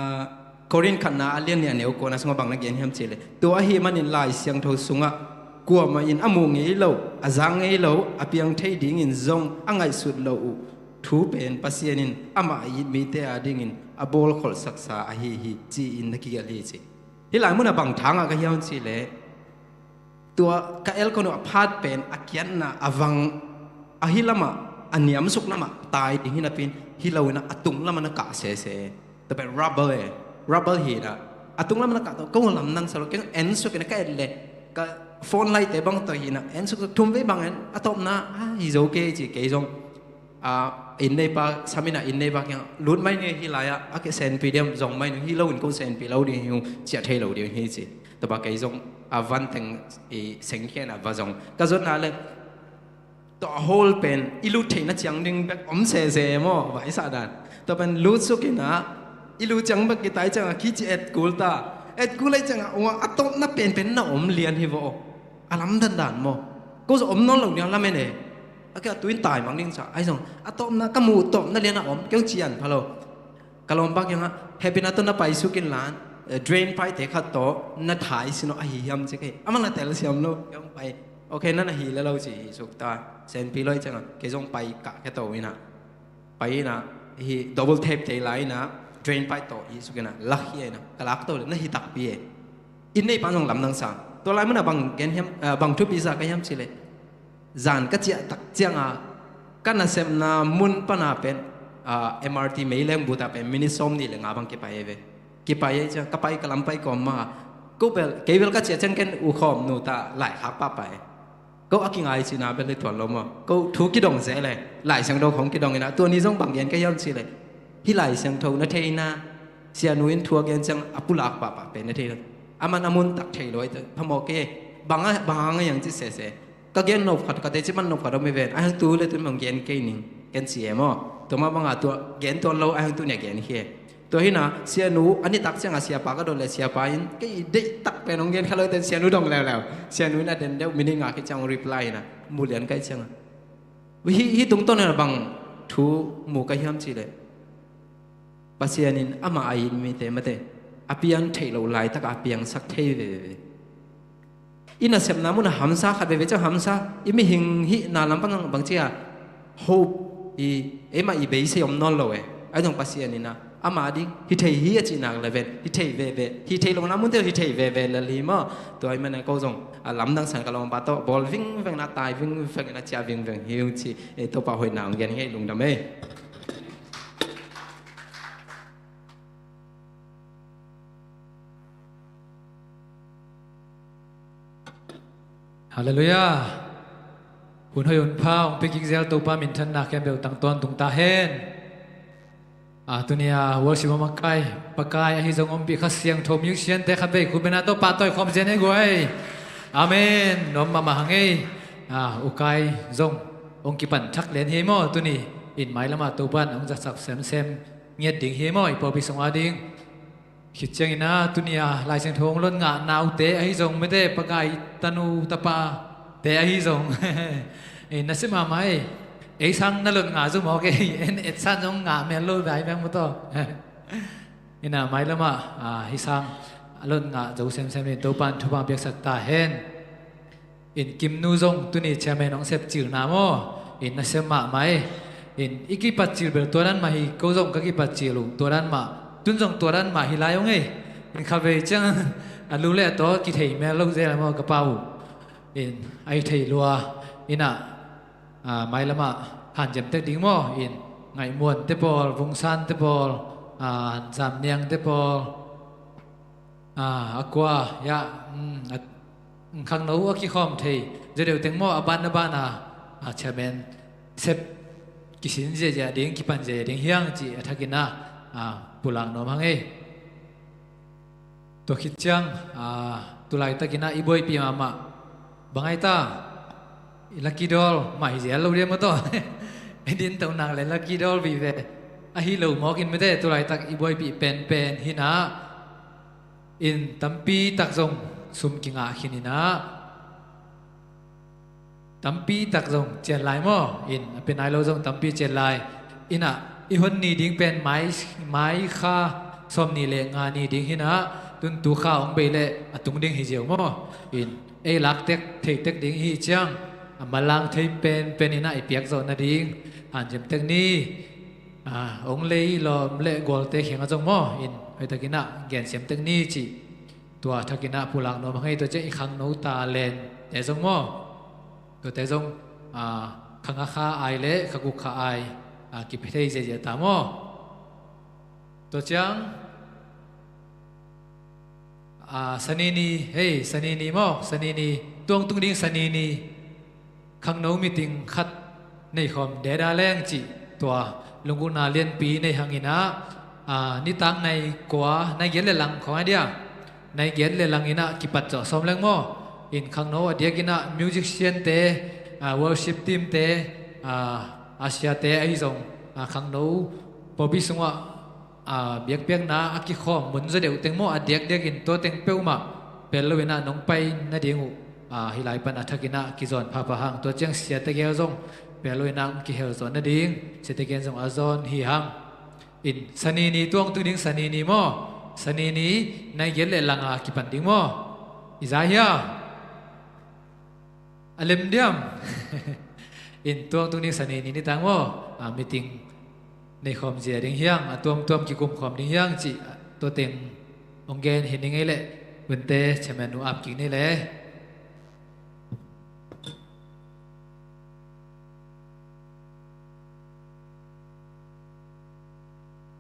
Korin khatna a lian nih a neu kuana sungah bang na gen hiam cihleh. Tua ahi manin Lai Siangtho sungah kuamah in a muh ngei lo, a zak ngei lo, a piang thei dingin zong a ngaihsut lo uh. Thu pen Pasian in amah a it mite a dingin a bawlkholh saksa ahi hi, ci-in na kigelh hi ci. Hih lai munah bang thangah ka hiau ci leh tua ka elkon uh a phat pen a kiatna a vang ahi lamah a niamsuk lamah tai ding hi napi-in hi loin a tung lamah na kah sese. Tua pen rubble e, rubble hi inah a tung lamah na kah tawh ko lamdang sa lo keng ensuk inah ka et leh ka phone light te bang tawh hi inah ensuk thum vei bang en a tawpna a hi zo kei ci kei zong. A, inn neipa, sam inah inn neipa kiangah lut mai ni hi lai-ah a ke senpi diam zong mai ni hi loin ko senpi lo ding hi ung ciah thei lo ding hi ci. Tua pa kei zong a van teng i sengkhian a va zong ka zonna le tua a hole pen i lut theihna ciang ding bek om sese maw va i sah dan. Tua pen lut suk inah i lut ciang bek kitai ciangah kici et kul ta. Et kul ahi ciangah ua a tawpna penpen na om lian hi vaw. A lamdan dan maw? Ko zong om nawn lo nia lamen e. A kia tuin tai mang ding sa ai zong a tawpna ka muh tawpna lian a om keu cian pha lo. Ka lawmpa kiangah hehpihna tawh na pai sukin lan, eh, drain pipe te khat tawh na thai sino ahi hiam ci kei a mang na tel siam lo keu pai. Ok, na na hi le lo ci hi suk ta senpi lo i ciangah kei zong pai kah khe to inah. Pai inah hi double tape te lai inah drain pipe tawh hi suk inah lak hi inah ka lak to le na hi takpi e. Inn neipa zong lamdang sa. Tua lai munah bang gen hiam, ah, bang thupi sa ka hiam ci leh zan ka ciah tak ciangah ka nasepna mun pana pen, ah, M R T Meileng buta pen minute sawm nih le nga bang kipai e ve. Kipai e ciang ka pai ka lam pai kawm ma ko bel kei bel ka ciah ciang ken u khawm nu ta lai khak pahpah e. Ko a kingai cihna bel hi tuan lo maw? Ko thu kidong zel e. Lai Siangtho khong kidong inah, tua ni zong bang gen ka hiam cih leh, hih Lai Siangtho na theihna, sianu in thu a gen ciang a pulak pahpah pen na thei lo. A man a mun tak thei lo, ai phamawh kei e. Bang a, bang hang a hiang cih sese. Ka gen nop khat, ka teci man nop khat om hi ven. A hang tu le tu in bang gen kei ning, ken ci e maw? Tua mah bangah tua gen tuan lo, a hang tu nia gen hi e. Tua hi inah, sianu a nitak ciangah siapa ka dot leh siapa in, kei deihtak pen hong gen kha lo ten sianu dong leuleu. Sianu in a den deuh minute nga khit ciang hong reply inah, mu lian ka hih ciangah. Hih, hih tungtawn inah bang thu mu ka hiam cih leh, Pasian in amah a it mite mate, a piang theih loh laitakah a piangsak thei veve. I nasepna munah hamsa khat veve ciang hamsa, i mihing hihna lampang bang ci a, hope, i, eimah i beisei om nawn lo e. Ahi zong Pasian inah amah ding hi thei hi a cih nak le ven, hi thei veve, hi thei lohna munte hi thei veve lel hi maw? Tua ahih manin ko zong a lamdang san ka lawmpa tawh bawl vingveng inah, tai vingveng inah, ciah vingveng hi ung ci e. Topa hoihna hong gen hi e, lungdam e. Halleluiah. Hun hoih hun pha hong pia kik zel Topa minthanna khempeuh tang tawntung ta hen. A, tuni a worship a makai, pakai ahi zong ompih Kha Siangtho, musician te khat vei khut beng a Topa tawi khawm zen ei guai. Amen. Nuam mahmah hang ei. A, ukai zong hong kipan thak lian hi maw, tuni in mailamah Topa in hong zatsak semsem ngiat ding hi maw, i pawlpi sungah ding. Khit ciangin ah, tuni a Lai Siangtho hong lot ngah naute ahi zong, mite pakai tanu tapate ahi zong, ei, na sia mahmah ei. Ei sang na lot ngah zu mawk ei, en etsan zong ngah mel lo vai bang maw taw. Ina mailamah, ah, hih sang a lot ngah zo semsem in Topan thupha piaksak ta hen. In Kimnu zong tuni chairman hong sepcilna maw, in na sem mahmah ei. In i kipatcil bel tua dan mah hi, ko zong ka kipatcil uh tua dan mah, tun zong tua dan mah hi lai ung ei. In khavei ciang a lu le a taw kithei mel lo zel maw ka pa uh. In a i thei lua, ina, ah, mailamah hanciam tek ding maw, in Ngaihmuan te pawl, Vungsan te pawl, ah, Zamniang te pawl, ah, a kua, ya, mm, a, mm, khangno a kikhawm thei zaw deuh teng maw, a ban a ban a, a chairman sep kisin ziahziah ding, kipan ziahziah ding hiang cih a thakin ah, ah, pulak nuam hang ei. Tua khit ciang, ah, tulaitakin ah i buaipih mahmah bang ai ta, i lucky draw mah hi zel lo diam maw taw. I din to nak le lucky draw vive ahi lo mawk in mite, tulaitak i buaipih penpen hi inah, in tampi tak zong sum kingah khin inah, tampi tak zong cian lai maw, in a pia nai lo zong tampi cian lai. Ina i hon ni ding pen mai, mai kha sawm ni le nga ni ding hi inah, tun tu kha hong bei le a tung ding hi ziau maw. In ei lak tek thei tek ding hi ciang, a malang thei penpen inah i piak zawh nading hanciam tek ni. Ah, hong lei lawm le gualte kiangah zong maw, in hoihtakin ah gensiam tek ni cih tua thakin ah pulak nuam hang ei. Tua ciang i khangno talent te zong maw, tuate zong, ah, kha nga kha ai le kha guk kha ai, ah, kipia thei ziahziah ta maw. Tua ciang, ah, Sanini, hei, Sanini maw, Sanini, tuang tung ding Sanini, khangno meeting khat nei khawm deda leng cih tua lunggulhna lianpi nei hang inah, ah, nitak nai kua, nai giat le lang khawng a dia, nai giat le lang inah kipat zawh sawm leng maw. In khangno a diak inah musician te, ah, worship team te, ah, Asia te ahi zong, ah, khangno pawlpi sungah, ah, biakpiakna a kikhawm mun zaw deuh teng maw, a diakdiak in tua teng peuhmah pel lo inah nong pai nading uh, ah, hih lai pan a thakin ah kizawn phapha hang. Tua ciang siate gel zong pel lo inah hong kihel zawh nading, siate gel zong a zawn hi hang. In Sanini, tuang tung ding Sanini maw, Sanini nai giat le lang a kipan ding maw, i za hia? A lem diam? In tuang tung ding Sanini nitak maw, ah, meeting nei khawm zia ding hiang, a tuamtuam kikum khawm ding hiang cih, ah, tua teng hong gen hi ning ei leh, hunte chairman nu ap kik ni le.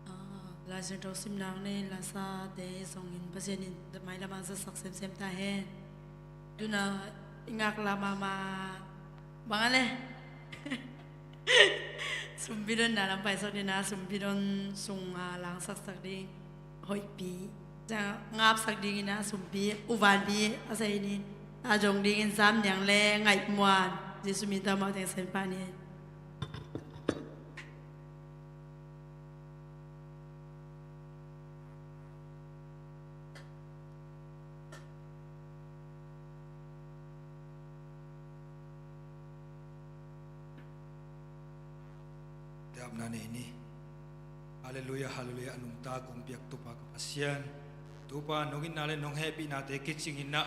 Ah, Lai Siangtho simnak nei lasate zongin Pasian in mailamah zatsak semsem ta hen. Tuna I ngak la mahmah. Bang a le. Sumpi don na lam paisak ding na, sumpi don sung a langsaksak ding hoihpi. Ciang ngapsak ding in na sumpi, uvanpi a sa in in. A zong ding in Sam Niang le Ngaih Muan. Jesu min tawh amau teng sen pah ni. Te apna nei ni. Halleluiah, halleluiah, a nungta kong piak Topa ka Pasian. Topa, nong itna le nong hehpihnate kicing in na.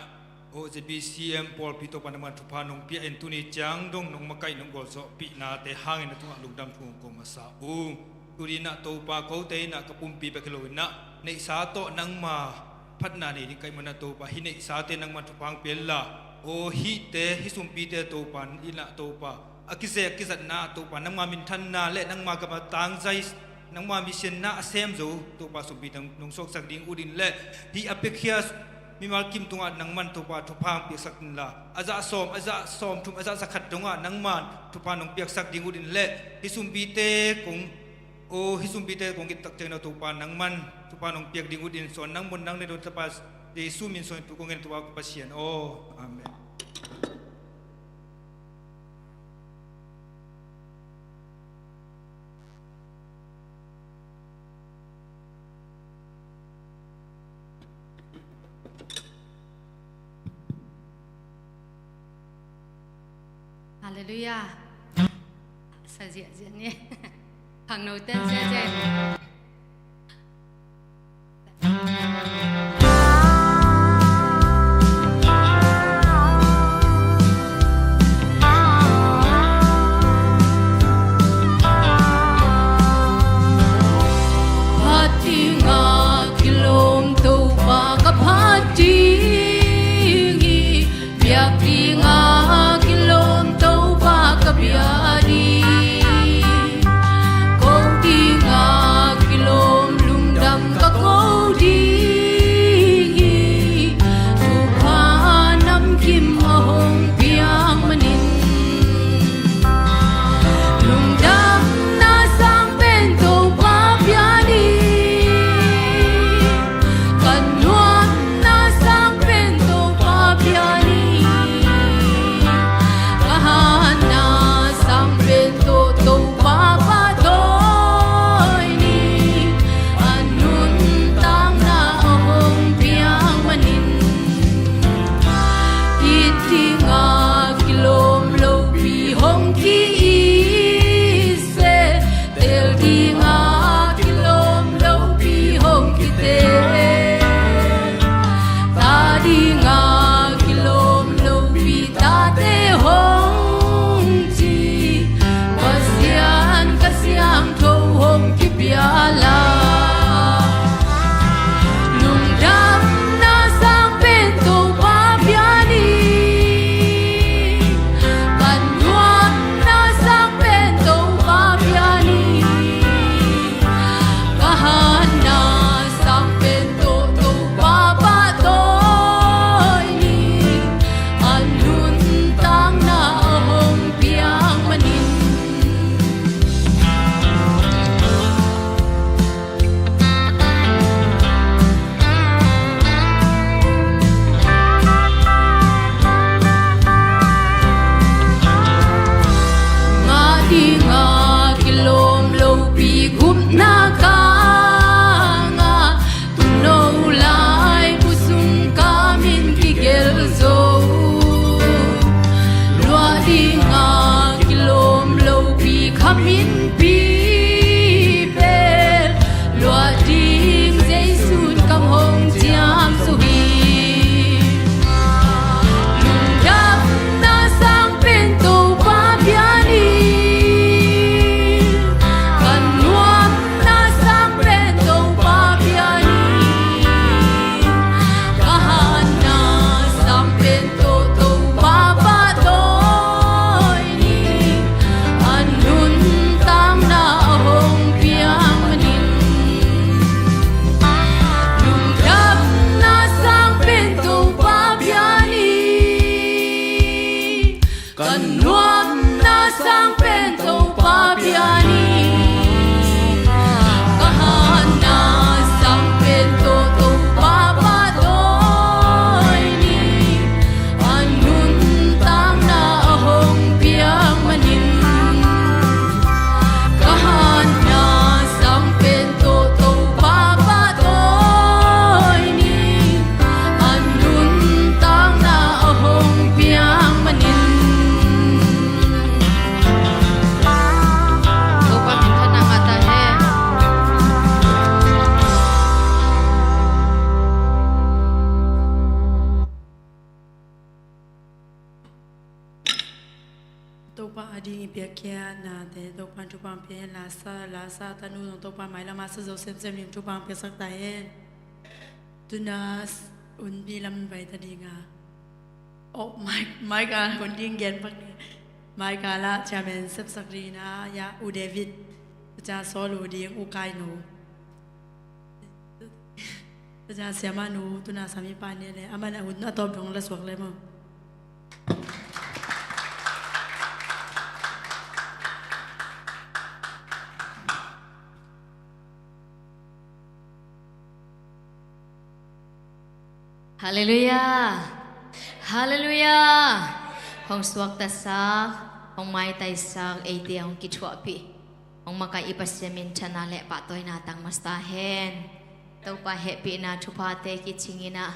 O Z B C M pawlpi Topa nangman thupha nong pia in tuni ciang dong nong makaih nong gualzawhpihnate hangin na tungah lungdam thu kong ko masa ung. Tuni na Topa kote in na ka pumpi bek hi lo in na neihsa tawh nangma phatna nei ding ka hih manin na Topa hih neihsate nangman thupha hong pia inla. O hihte, hih sumpite Topa in na Topa a kizek kizatna Topa nangma minthanna le nangma gam a tangzai nangma misinna a sem zo Topa sumpite nong suaksak ding ut in le hih a piakhia mimal kim tungah nangman Topa thupha hong piaksak inla a zah sawm, a zah sawm thum, a zah zakhat dongah nangman thupha nong piaksak ding ut in le hih sumpite kong, o hih sumpite kong it tak ciangin a Topa nangman thupha nong piak ding ut in suan nang mun nang ne do Topa Jesu min suan in thu kong ngen Topa ka Pasian aw. Amen. Halleluiah. Sa ziahziah ni. Khangno ten ziahziah. Phat ding a kilawm Topa ka phat ding hi. Biak ding a kilawm Topa ka bia ding. Kong ding a Nuamna sang pen Topa bia ni. Ka hatna sang pen tawh Topa pahtawi ni. A nuntakna a hong piak manin ka hatna sang pen tawh Topa pahtawi ni. A nuntakna a hong piak manin Topa minthanna ngah ta hen. Topa ading i biakpiaknate Topa in thupha pia hen. Lasa, Lasa tanu zong Topa in mailam a sa zo semsem ding thupha piaksak ta hen. Tuna s-, hunbi lam vai ta ding a. Oh, mai, mai ka hun ding gen pak ni. Mai ka la chairman sepsak ding na, ya, U David. Cha solo ding U Kai nu. Cha siamah nu, tuna sami pa ni le. Aman a hun a tawp dong la suak le maw. Halleluiah. Halleluiah. Hong suaktasak, hong maitaisak, eite hong kithuahpih, hong makaih i Pasian minthanna le pahtawina tang masa ta hen. Topa hehpihna thuphate kicing in ah,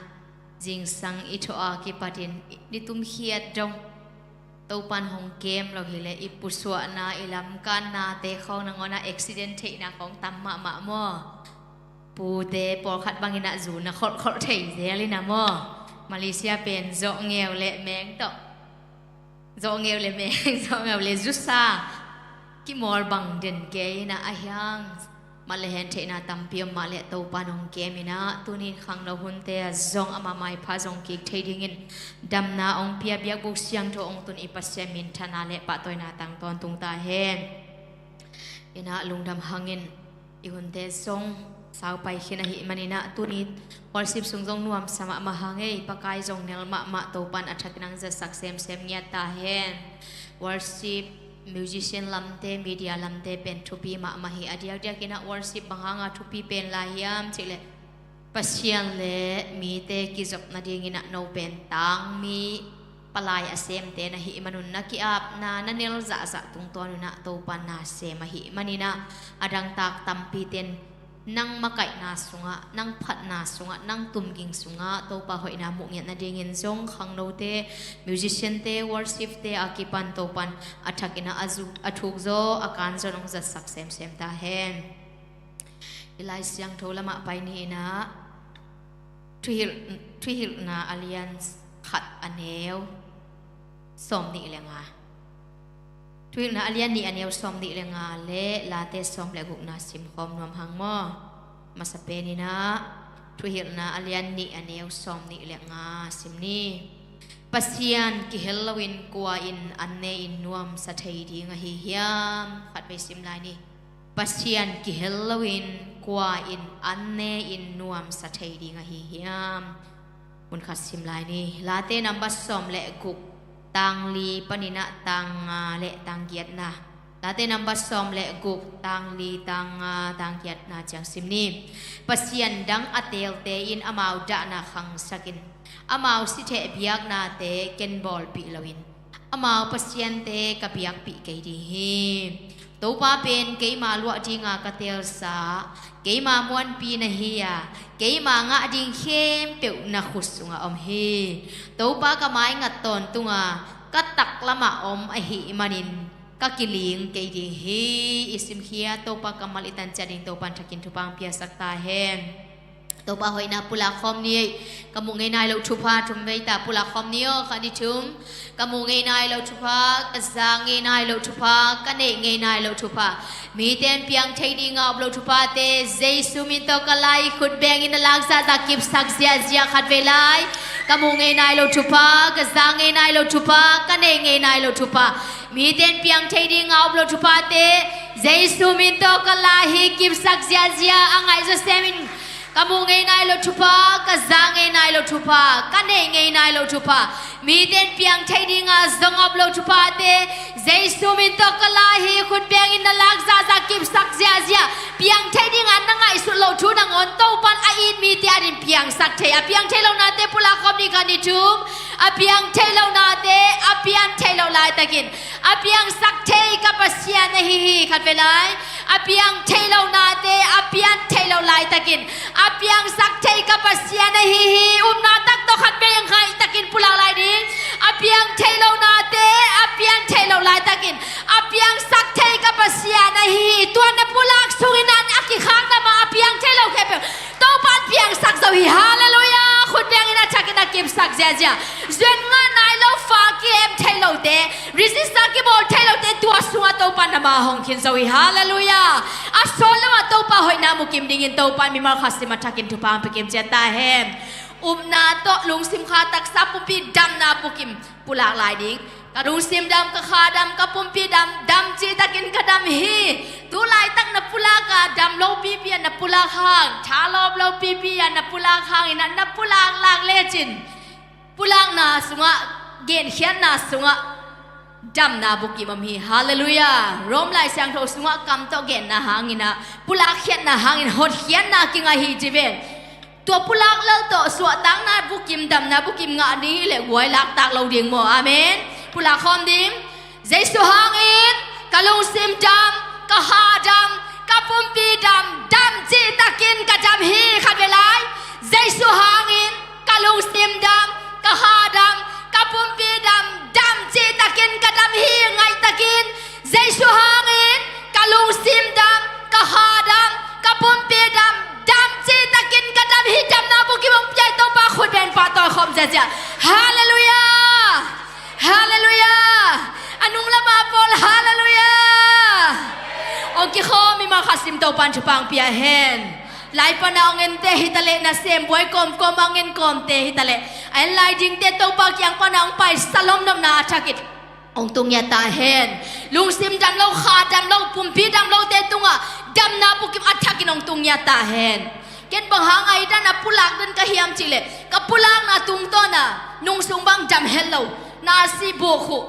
zingsang i thawh a kipatin i tumkhiat dong Topa in hong kem lo hileh i pusuahna, i lamkannate khawng nangawn ah accident theihna khawng tam mahmah maw? Pute pawlkhat bangin ah zu na kholhkholh thei zel in ah maw? Malaysia pen zawhngeu le meng tawh, zawhngeu le meng, zawhngeu le zusa kimawl bang den kei in ah, a hiang mah le hen theihna tampi om mah leh Topa in hong kem in ah, tuni in khangno hunte ah zong ama maipha zong kik thei dingin damna hong pia, biakbuk siangtho hong tun i Pasian minthanna le pahtawina tang tawntung ta hen. In ah lungdam hangin i hunte zong saupai khin ahih manin ah, tuni worship sung zong nuamsa mahmah hang ei, Pakai zong nel mahmah, Topa in a thakin hong zatsak semsem ngiat ta hen. Worship musician lamte, media lamte pen thupi mahmah hi. A diakdiakin ah worship bang hanga thupi pen lai hiam cih leh Pasian le mite kizop nadingin ah no pen tangmi palai a semte na hih manun, na ki-apna na nel zahzah tungtawn un ah Topa in na sem ahih manin ah, a dangtak tampite in nang makaihna sungah, nang phatna sungah, nang tumging sungah Topa hoihna muh ngiat nadingin zong khangnote, musiciante, worshipte a kipan Topa in a thakin ah a zu-, a thuk zaw, a kan zaw in hong zatsak semsem ta hen. I Lai Siangtho lamah pai ni in ah, Thuhilh-, Thuhilhna a lian khat a neu sawmnih le nga. Thuhilhna a lian nih a neu sawmnih le nga le Late sawm le gukna simkhawm nuam hang maw? Masa pen in ah, Thuhilhna a lian nih a neu sawmnih le nga sim ni. Pasian kihel loin kua in an ne-in nuamsa thei ding ahi hiam? Khatvei sim lai ni. Pasian kihel loin kua in an ne-in nuamsa thei ding ahi hiam? Mun khat sim lai ni. Late number sawm le guk, tang li panin ah tang nga le tang giatna. Late number sawm le guk, tang li, tang nga, tang giatna ciang sim ni. Pasian dang a teelte in amau dahna khangsakin, amau sitheh biaknate kenbawlpih loin, amau pasiante ka biakpih kei ding hi. Topa pen keima luah dinga ka teelsa, keima muanpi na hi a, keima ngah ding khempeuh na khut sungah om hi. Topa ka maingat tawntunga ka taklamah om ahih manin ka kiling kei ding hi. I simkhia Topa kammal i tan ciat ding Topa in thakin thupha hong piasak ta hen. Topa hoihna pulak khawm ni ei. Ka muh ngei nai loh thupha thum vei ta pulak khawm ni aw. Khat, nih, thum. Ka muh ngei nai loh thupha, ka za ngei nai loh thupha, ka neih ngei nai loh thupha, mite in piang thei dinga op loh thuphate Jesu min tawh ka la i khut bengin na lak zahzah kipsak ziahziah. Khat vei lai. Ka muh ngei nai loh thupha, ka za ngei nai loh thupha, ka neih ngei nai loh thupha, mite in piang thei dinga op loh thuphate Jesu min tawh ka la hi, kipsak ziahziah. A ngaih zaw semin Ka muh ngei nai lo thupha, ka za ngei nai lo thupha, ka neih ngei nai lo thupha, mite in piang thei dinga zong om lo thuphate Jesu min tawh ka la hi. Khut bengin na lak zahzah, kipsak ziahziah, piang thei dinga na ngaihsut loh thu nangawn Topan a it mite adingin piangsak thei. A piang thei lo nate pulak khawm ding, khat, nih, thum. A piang thei lo nate a pian theih loh laitakin, a piangsak thei ka Pasian ahi hi, khat, ve lai. A piang thei lo nate a pian theih loh laitakin, a piangsak thei ka Pasian ahi hi. Upna tak tawh khat vei ngaih takin pulak lai ding. A piang thei lo nate a pian theih loh laitakin, a piangsak thei ka Pasian ahi hi. Tua na pulak sungin a kikhakna mah a piang thei lo khempeuh Topan piangsak zo hi. Halleluiah. Khut bengin a thakin a kipsak ziahziah. Zuan ngah nai lo, fa ki-em thei lote, register kibawl thei lote, tua sungah Topan na mah hong khin zo hi. Halleluiah. A sawt lo-ah Topa hoihna mu kim dingin Topan mimal khat sim a thakin thupha hong pia kim ciat ta hen. Upna tawh lungsim kha, taksa, pumpi damna bukim pulak lai ding. Ka lungsim dam, ka kha dam, ka pumpi dam, dam cihtakin ka dam hi. Tu laitak na pulak a, dam lo pipi a na pulak hang, thalawp lo pipi a na pulak hangin a na pulak lak lecin, pulakna sungah, genkhiatna sungah damna bukim om hi. Halleluiah. Rom Lai Siangtho sungah kam tawh genna hangin a, pulakkhiatna hangin hotkhiatna kingah hi ci ve. Tua pulak lel tawh suahtakna bukim, damna bukim ngah ding hi leh guai laktak lo ding maw? Amen. Pulak khawm ding. Jesu hangin ka lungsim dam, ka kha dam, ka pumpi dam, dam cihtakin ka dam hi. Khat ve lai. Jesu hangin ka lungsim dam, ka kha dam, ka pumpi dam, dam cihtakin ka dam hi. Ngaihtakin, Jesu hangin ka lungsim dam, ka kha dam, ka pumpi dam, dam cihtakin ka dam hi. Damna bukim hong pia-in Topa khut beng pahtawi khawm ziahziah. Halleluiah. Halleluiah. A nung lama pawl, halleluiah. Hong kikhawm mimal khat sim Topan thupha hong pia hen. Lai pana hong ente hitaleh, nasem buai kawmkawm hong en kawmte hitaleh, a en lai dingte Topa kiang pana hong paisa lomlomna a thakin hong tungngiat ta hen. Lungsim dam lo, kha dam lo, pumpi dam lote tungah damna bukim a thakin hong tungngiat ta hen. Ken bang hang a hi dan a pulak dan ka hiam cihleh, ka pulakna tungtawna nungsung bang dam het lo, nasi buh khuh,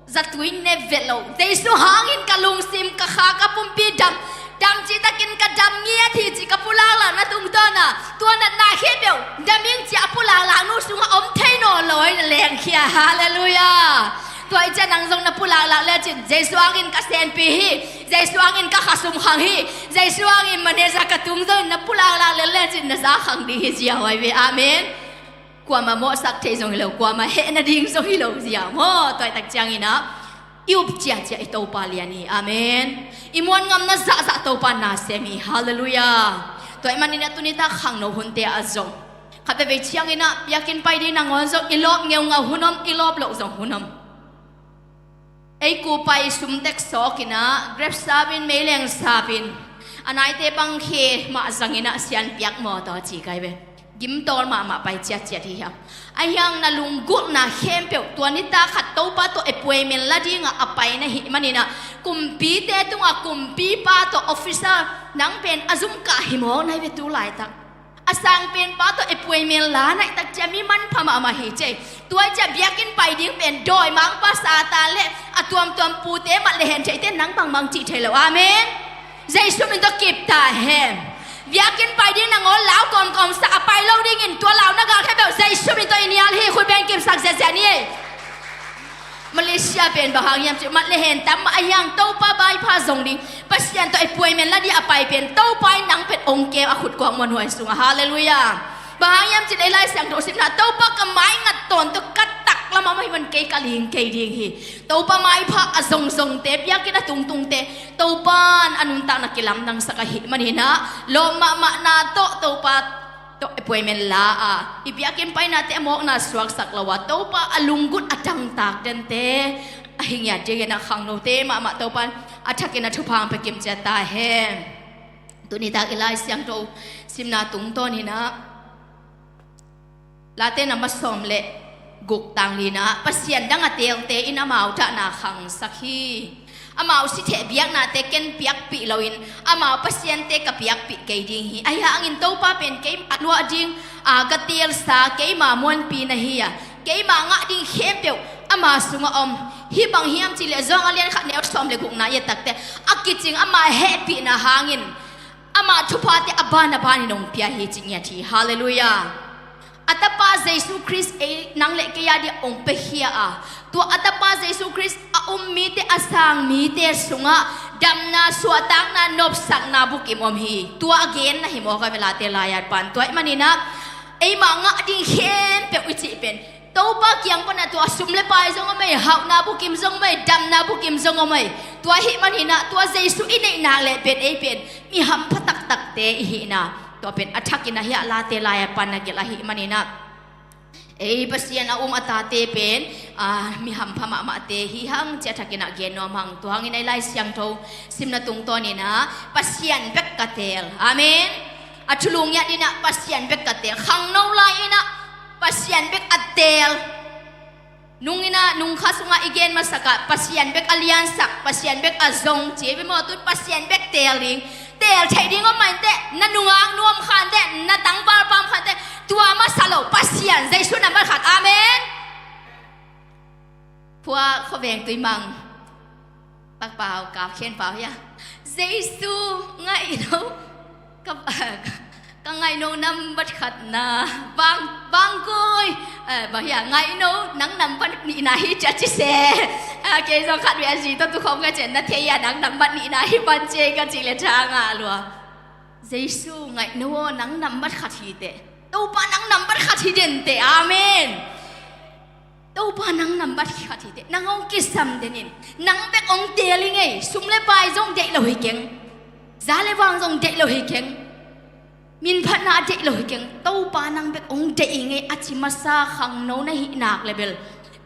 zatui ne vet lo. Jesu hangin ka lungsim, ka kha, ka pumpi dam, dam cihtakin ka dam ngiat hi ci ka pulaklakna tungtawna tua natna khempeuh dam ing ci a pulaklak nungsungah om thei nawn lo hi, na lengkhia. Halleluiah. Tua hi ciah nang zong na pulaklak lecin, Jesu hangin ka senpi hi, Jesu hangin ka khasum khang hi, Jesu hangin manager ka tung zongin na pulaklak le lecin na za khang ding hi zia huai ve. Amen. Kuamah mawhsak thei zong hi lo, kuamah heh nading zong hi lo zia maw? Tua hi tak ciangin ah i up ciahciah i Topa lian hi. Amen. I muan ngamna zahzah Topa na sem hi. Halleluiah. Tua ahih manin ah tuni tak khangno hunte ah zong khat veivei ciangin ah biakinn pai ding nangawn zong i lawp ngeungau hun om, i lawp loh zong hun om. Ei kupai sum tek sawkin ah grep sapin, meileng sapin, a naite bang khe mah zangin ah sianpiak mawtaw ci kai ve. Gimtawl mahmah pai ciatciat hi hiam? Ahi hang na lunggulhna khempeuh tua nitak khat Topa tawh appointment la dingah a pai na hih manin ah, kumpite tungah kumpipa tawh officer nang pen a zum kah hi mawk nai ve tu laitak. A sangpenpa tawh appointment la naih tak ciah mi manpha mahmah hi cei. Tua ciah biakinn pai ding pen dawimangpa Satan le a tuamtuam pute mat le hen theite nang bangmang cih thei lo. Amen. Jesu min tawh kip ta hen. Biakinn pai ding nangawn lau kawmkawm sak a pai lo dingin tua lau na gak khempeuh Jesu min tawh i nial hi. Khut beng kipsak ziahziah ni. Malaysia pen bang hang hiam cih mat le hen tam mah ahi hang Topa baipha zong ding, Pasian tawh appointment la ding a pai pen Topa in nang pen hong kem a khut kuak muanhuai sungah. Halleluiah. Bang hang hiam cih leh Lai Siangtho simna Topa ka mai ngat tawntung, ka tak lamah mah hi man kei ka ling kei ding hi. Topa maipha a zongzongte, biakinn a tungtungte Topa in a nuntakna kilamdangsak ahih manin ah lawp mahmahna tawh Topa tawh appointment la a, i biakinn painate a mawkna suaksak lo a, Topa a lunggulh a dangtak dente a hi ngiat dingin ah khangnote mahmah Topa in a thakin a thupha hong pia kim ciat ta hen. Tuni tak i Lai Siangtho simna tungtawnin ah Late namba sawm le guk tang lina ah Pasian dang a teelte in amau dahna khangsak hi. Amau si theh biaknate ken piakpih loin amau pasiante ka piakpih kei ding hi. Ahi hangin Topa pen keima luah ding, a, ka teelsa, keima muanpi na hi a, keima ngah ding khempeuh ama sungah om. Hih bang hiam cih leh Johan a lian khat neu sawm le gukna i et takte a kicing ama hehpihna hangin ama thuphate a ban a banin hong pia hi ci ngiat hi. Halleluiah. A Tapa Jesu Khrist ei nang le kei a dingin hong piakhia a, tua a Tapa Jesu Khrist a um mite, a sang mite sungah damna, suahtakna, nopsakna bukim om hi. Tua a genna hi maw ka, Late lai-at pan. Tua ahih manin ah eima ngah ding khempeuh i cih pen Topa kiang pan ah tua sum le pai zong om ei, hauhna bukim zong om ei, damna bukim zong om ei. Tua ahih manin ah tua Jesu i neih nak leh pen ei pen mi hampha taktakte i hihna, tua pen a thakin ah hiah Late lai-at pan na gelh ahih manin ah ei Pasian a um a tate pen, a, mi hampha mahmahte hi hang ci a thakin ah gen nuam hang. Tua hangin ei Lai Siangtho simna tungtawnin ah Pasian bek ka teel. Amen. A thulu ngiat in ah Pasian bek ka teel. Khangno lai in ah Pasian bek a teel. Nung in ah, nung kha sungah i gen masak ah Pasian bek a liansak, Pasian bek a zong ci hi ve maw. Tun Pasian bek teel ding. Teel theih ding om mah inteh, na nungak nuam kha inteh, na tangval pam kha inteh, tua masa lo, Pasian, Jesu nambat khat. Amen. Khua, khua veng tui mang. Pakpau, kau khen pau hia. Jesu ngaihno ka, ka ngaihno nambat khatna. Bang, bang koi. Eh, bang hia, ngaihno nang nambat nihna hi cia ci se. Ah, kei zong khat ve a zi tawh tukhawm ka cian na thei a, nang nambat nihna hi ban cia ka ci le tha ngah lua. Jesu ngaihno aw nang nambat khat hi teh. Topa nang nambat khat hi den teh. Amen. Topa nang nambat khat hi teh, nang hong kisam den in, nang bek hong teel i ngei, sum le pai zong deih lo hi keng, za le vang zong deih lo hi keng, minphatna deih lo hi keng, Topa nang bek hong deih i ngei a ci masa khangno na hih nak le bel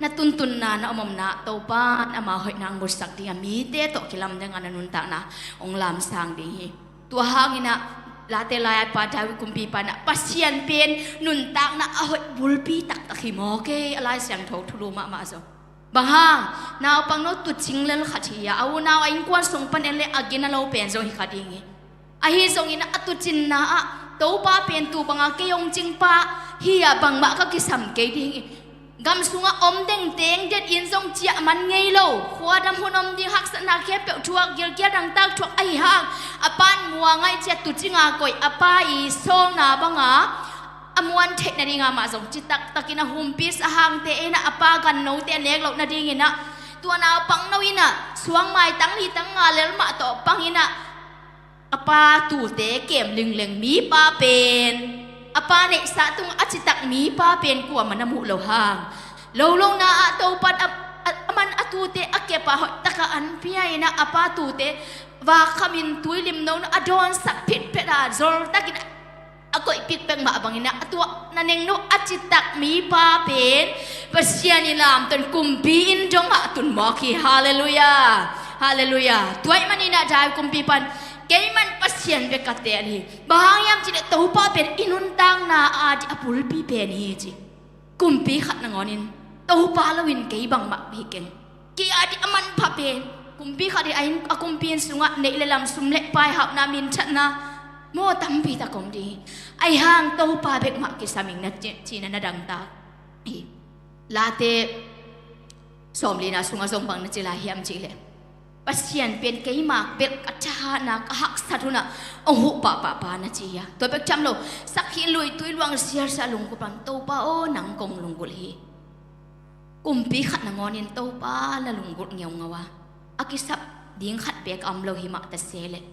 na tuntunna na omomna Topa in ama hoihna hong musak ding a, mite tawh kilamdang a na nuntakna hong lamsang ding hi. Tua hangin ah Late lai-at pa David kumpipa in ah Pasian pen nuntakna a hoih bulpi taktak hi maw kei a Lai Siangtho thulu mahmah zong. Bang hang, naupangno tuucing lel khat hi a, a unau a innkuan sung pan en le a gina lo pen zong hi kha ding hi. Ahi zongin ah a tuucinna ah Topa pen tu banga kei hong cingpa hi a, bangmah ka kisam kei ding hi. Gam sungah om dengteng den in zong ciah man ngei lo. Khuadam hun om ding, haksatna khempeuh thuak, gilkial dangtak thuak ahi hang, a pan mua ngaih ciat tuucinga koih a pa i sawlna banga a muan theih nadinga mah zong citaktakin a humpi sahangte in ah a pa gannote a nek loh nadingin ah tua naupangno in ah suangmai tang li tang nga lel mah tawh pangin ah a pa tuute kem lingleng mipa pen, a pa neihsa tungah a citak mipa pen kuamah na muh lo hang. Lo lona ah Topa in a, a, a man a tuute a kep a hoihtaka an pia in ah a pa tuute vak khamin tui limno a dawnsak phitphet a zoltakin a koih pikpek mah bangin ah a tua na nengno a citak mipa pen Pasian i lamton kumpi inn dongah tun mawk hi. Halleluiah. Halleluiah. Tua ahih manin ah David kumpipa in keiman Pasian bek ka teel hi. Bang hang hiam cih leh Topa pen i nuntakna a di a bulpi pen hi ci. Kumpi khat nangawnin Topa loin kei bangmah hi keng. Kei a di a manpha pen kumpi khat hi a, a kumpi inn sungah neih le lam, sum le pai, hauhna, minthanna maw tampi tak om ding hi. Ahi hang Topa bek mah kisam ing na ci, cihna na dangtak hi. Late sawmlina sungah zong bang na ci lai hiam cih leh Pasian pen keima bel ka thahatna, ka haksat hunah hong huh pahpah pa na ci hi a. Tua bek tham lo, sakhi lui tui luang sialsa lunggulh pan Topa aw nang kong lunggulh hi. Kumpi khat nangawnin Topa la lunggulh ngeungau a, a kisap ding khat beek a om lo hi mah ta se leh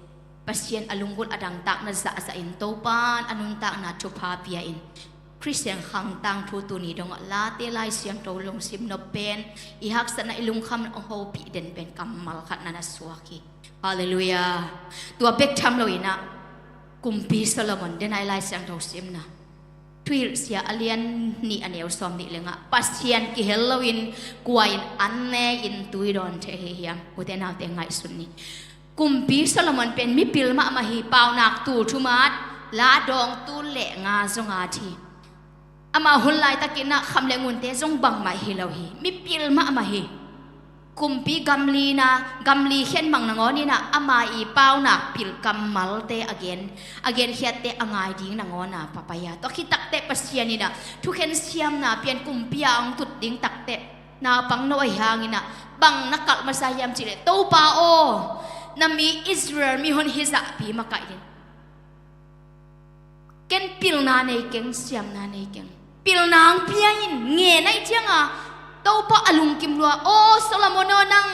Pasian a lunggulh a dangtak na zahzah in Topa in a nuntakna thupha pia in Khristian khang tangthu tuni dongah Late Lai Siangtho lungsim nop pen i haksatna i lungkham hong hopih den pen kammal khat na na suak hi. Halleluiah. Tua bek tham loin ah Kumpi Solomon, denai Lai Siangtho simna Thuhilhsia a lian nih a neu sawm nih le nga ah Pasian kihel loin kua in an ne in tui dawn thei hi hiam? Ute naute ngaihsun ni. Kumpi Solomon pen mipil mahmah hi, paunak tul thumat, la dawng tul le nga zong a thi. Amah hun laitakin ah kham le ngunte zong bangmah hi lo hi, mipil mahmah hi. kumpi gamlina, gamli khen mang nangawn inah ama i paunak pil kammalte a gen, a genkhiatte a ngai ding nangawn a papai a. Tua khit takteh Pasian inah thukhen siamna pian kumpi a hong tut ding takteh naupang no ahi hang inah bang na kalh masa hiam cihleh, Topa aw, na mi Israel mihon hih zahpi makaih ding. Ken pilna nei keng, siamna nei keng. Pilna hong pia in, ngen ahih cianga Topa a lungkim lua. Aw Solomon aw, nang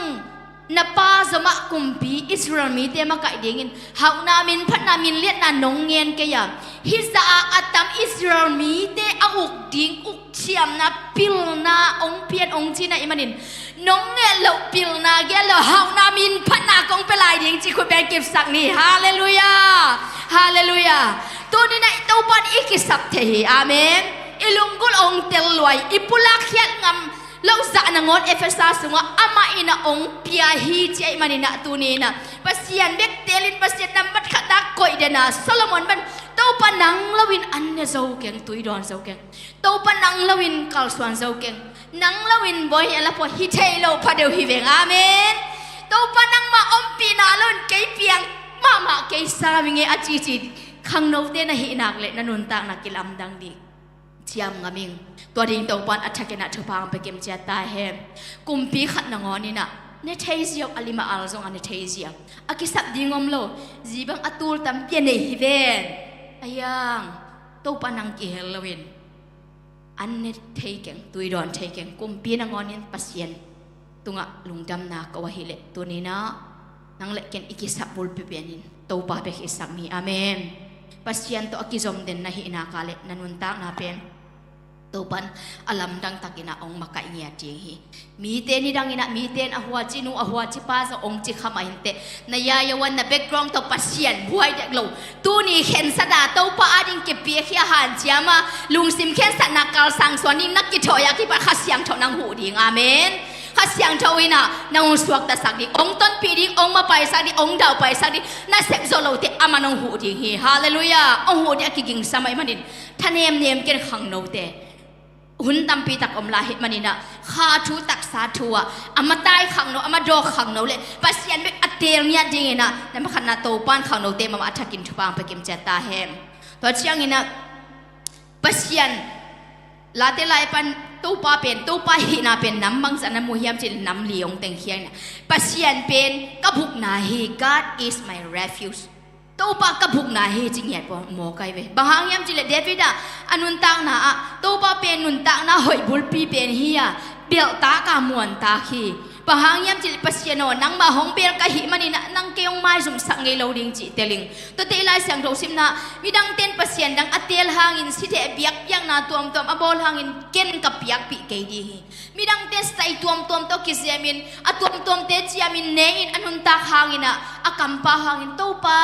na pa zomah kumpi Israel mite makaih dingin hauhna, minphatna, minliatna nong ngen kei a, hih zah a a tam Israel mite a uk ding uk siamna, pilna hong pian hong cina i manin, nong nget loh pilna gel lo hauhna, minphatna kong pia lai ding ci khut beng kipsak ni. Halleluiah. Halleluiah. Tuni inah i Topa in i kisap thei hi. Amen. I lunggulh hong tel luai, i pulak khiat ngam loh zah nangawn Efesa sungah amah inah hong pia hi ci ahih man inah tuni inah Pasian bek teelin, Pasian nambat khat a koih den a Solomon bang, Topa nang loin an ne zo keng, tui dawn zo keng. Topa nang loin kalsuan zo keng. Nang loin bawi a la pua hi thei lo pha deuh hi veng. Amen. Topa nangmah ompihna loin kei piang mahmah, kei sam ing e a cici khangnote na hih nak leh na nuntakna kilamdang ding. Ciam ngam ing. Tua ding Topa in a thak inah thupha hong pia kim ciat ta hen. Kumpi khat nangawn inah ne thei ziau, a lim a al zong a ne thei ziau, a kisap ding om lo, zi bang a tul tampi a nei hi ven. Ahi hang Topa nang kihel loin an ne thei keng, tui dawn thei keng. Kumpi nangawn in Pasian tungah lungdamna ko ahih leh tuni inah nang le ken i kisap bulpi pianin Topa bek hi sak ni. Amen. Pasian tawh a kizom den na hih nak leh na nuntakna pen Topa in a lamdang tak inah hong makaih ngiat ding hi. Mite nidang inah, mite in a huaci nu, a huaci pa zong hong ci kha mah inteh, na yayawan, na background tawh Pasian buai dek lo, tuni khensat a Topa ading kipiakhia hanciam a, lungsim khensatna kalsang suan ding na kithawh a kipat Kha Siangtho nang huh ding. Amen. Kha Siangtho inah nang hong suaktasak ding, hong tonpih ding, hong mapaisak ding, hong daupaisak ding. Na sep zawh lote aman hong huh ding hi. Halleluiah. Hong huh ding a kigingsa mah i manin thanemnem ken khangnote. Hun tampi tak om lai hi maninah kha thu taksa thu ah a matai khangno, a madawk khangno le Pasian bek a teel ngiat dinginah na makhatna Topan khangnote mahmah a thakin thupha hong pia kim ciat ta hen. Tua cianginah Pasian Late lai pan Topa pen, Topa hihna pen nam bangzah na mu hiam cih leh nam li hong tengkhia inah Pasian pen ka bukna hi, God is my refuge. Topa ka bukna hi ci ngiat pawh mawk ai ve. Bang hang hiam cih leh David ah a nuntakna ah Topa pen nuntakna hoih bulpi pen hi a, belhtak a muantak hi. Bang hang hiam cih leh Pasian aw, nangmah hong bel ka hih maninah nang kei hong maizumsak ngei lo ding cih tel ing. Tuate i Lai Siangtho simna midangte in Pasian dang a teel hangin siteh biakpiakna tuamtuam a bawl hangin ken ka piakpih kei ding hi. Midangte sai tuamtuam tawh kiziamin a tuamtuamte ciamin ne-in a nuntak hanginah a kampau hangin Topa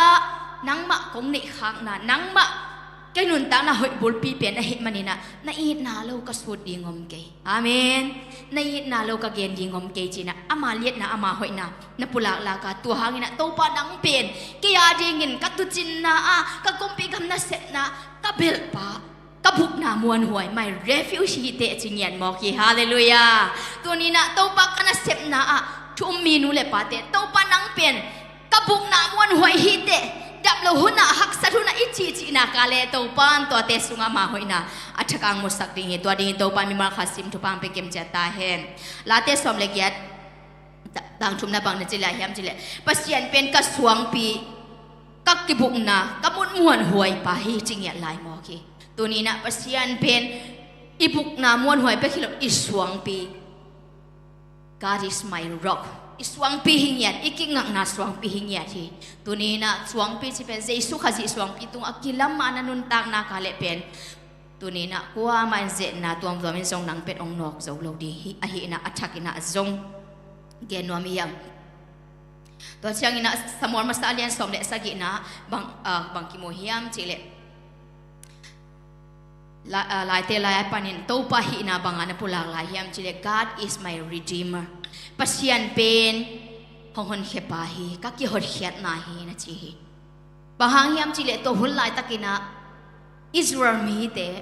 nangmah kong neihkhakna, nangmah kei nuntakna hoih bulpi pen ahih maninah na itna lo ka sut ding om kei. Amen. Na itna lo ka gen ding om kei cinah ama liatna ama hoihna na pulaklak a, tua hanginah Topa nang pen kei a dingin ka tucinna ah ka kumpi gam nasepna ka belhpa, ka bukna muanhuai, my refuge hi teh ci ngiat mawk hi. Halleluiah. Tuninah Topa ka nasepna ah thu um mi nu le pate, Topa nang pen ka bukna muanhuai hi teh, dap lo hunah haksat hunah i cihcihna ka le Topan tuate sungah ama hoihna a thak ang musak ding hi. Tua dingin Topan mimal khat sim thupha hong pia kim ciat ta hen. Late sawm le giat, tang thumna bang na ci lai hiam cih leh Pasian pen ka suangpi, ka kibukna, ka mut muanhuai pa hi ci ngiat lai mawk hi. Tuninah Pasian pen i bukna muanhuai bek hi lo, i suangpi. God is my rock. I suangpi hi ngiat, i kingakna suangpi hi ngiat hi. Tuninah suangpi ci pen Jesu Khazih suangpi tungah kilam a na nuntakna ka leh pen tuninah kuamah in zetna tuamtuam in zong nang pet hong nawk zo lo ding hi, ahinah a thakinah zong gen nuam hi hang. Tua cianginah Samuel masa a lian sawm le sagihna bang, ah, bang kimu hiam cih leh La, ah, Laite lai-a panin Topa hihna banga na pulak lai hiam cih leh God is my redeemer. Pasian pen hong honkhiapa hi, ka kihotkhiatna hi na ci hi. Bang hang hiam cih leh tua hun laitakinah Israel mite,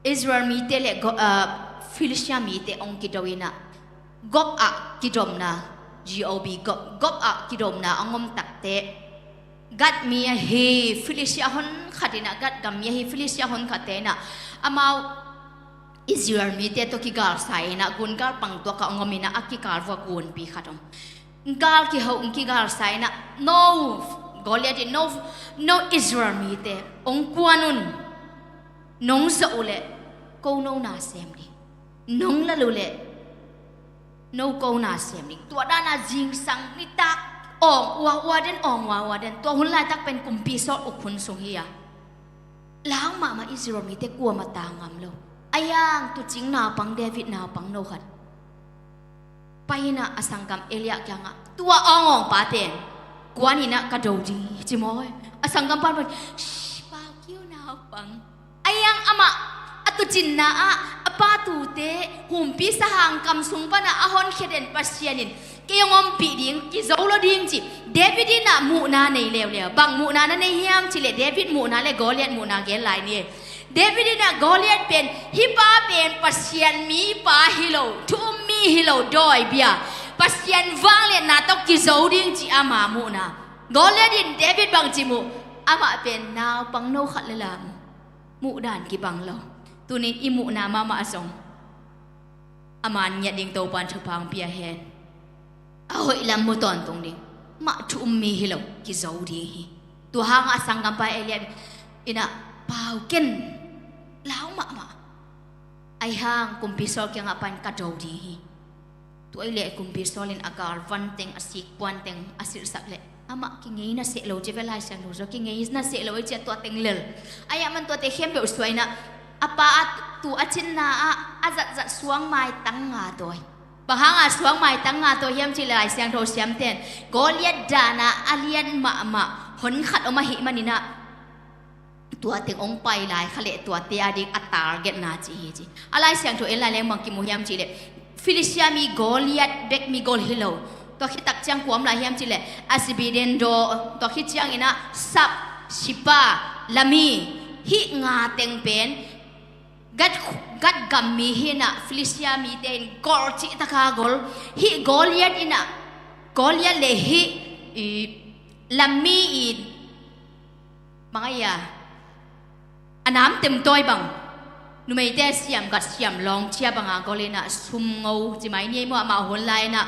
Israel mite le Go-, ah, Philistia mite hong kido inah Gob ah kidomna, G O B, Gob, Gob ah kidomna a ngom takte, Gad mi ahi Filistia honkhat in ah, Gad gam mi ahi Filistia honkhatte in ah, amau Israel mite tawh kigalsa in ah, gungal pang tuak ah a ngom in ah, a kikal vua gunpi khat om. Gal kiho, kigalsa in ah, no, Goliath in, no, no Israel mite, ong kuan un, nong zawh uh leh ko no na sem ding, nong lal uh leh no ko na sem ding. Tua dan a zingsang nitak awng uaua den, awng uaua den. Tua hun laitak pen kumpi Saul uk hun sung hi a, lau mahmah, Israel mite kuamah ta ngam lo. Ahi hang tuucing naupang, David naupang no khat pai in ah a sanggam Eliab kiangah, tua awngawng pa pen kuan in ah ka do ding hi, ci maw. A sanggam pa pen, shh, pau kei un naupang. Ahi hang amah a tuucinna ah a pa tuute humpisa hang kam sung pan ah a honkhia den Pasian in kei hong ompih ding, kizo lo ding, ci. David in ah muhna nei leuleu. Bang muhna na nei hiam cih leh, David muhna leh Goliath muhna gen lai ni. David in ah Goliath pen, hih pa pen Pasian mi pa hi lo, thu um mi hi lo, dawi bia, Pasian vangliatna tawh kizo ding, ci ama muhna. Goliath in David bangci muh? Amah pen naupang no khat lel a muh. Muhdan kibang lo. Tuni-in i muhna mahmah zong a man ngiat ding Topan thupha hong pia hen. A hoih lam mu tawntung ding. Mah thu um mi hi lo, kizo ding hi. Tua hangah a sanggampa Eliab in ah, pau ken, lau mahmah. Ahi hang kumpi Saul kiangah pai in ka do ding hi. Tua ahih leh kumpi Saul in a galvan teng, a sikpuan teng a silhsak leh, amah kingei na seh lo, ci ve Lai Siangtho sung, kingei na seh lo ei, ci a, tua teng lel. Ahi hang amah in tuate khempeuh suah in ah, a pa a tuu a cinna ah a zatzat suang maitang nga tawi. Bang hangah suang maitang nga tawi hiam cih leh, Lai Siangtho siamten, Goliath dan a a lian mahmah honkhat om ahih manin ah, tua teng hong pai lai kha leh tuate a ding a targetna ci hi, ci. A Lai Siangtho en lai leng bang kimu hiam cih leh, Filistia mi Goliath bek mi gol hi lo. Tua khit tak ciang kua om lai hiam cih leh, Asbi den daw, tua khit ciangin ah Sap, Sipa, Lami, hih nga teng pen Gad, Gad gam mi hi in ah, Filistia mite in gol cihtak a gol. Hih Goliath in ah, Goliath leh hih, i, Lami in, bang a hia, a nam temtawi bang, numeite siam, Gad siam lawng cia bang a gol in ah, sumngo ci mai ni ei maw, amah hun lai in ah,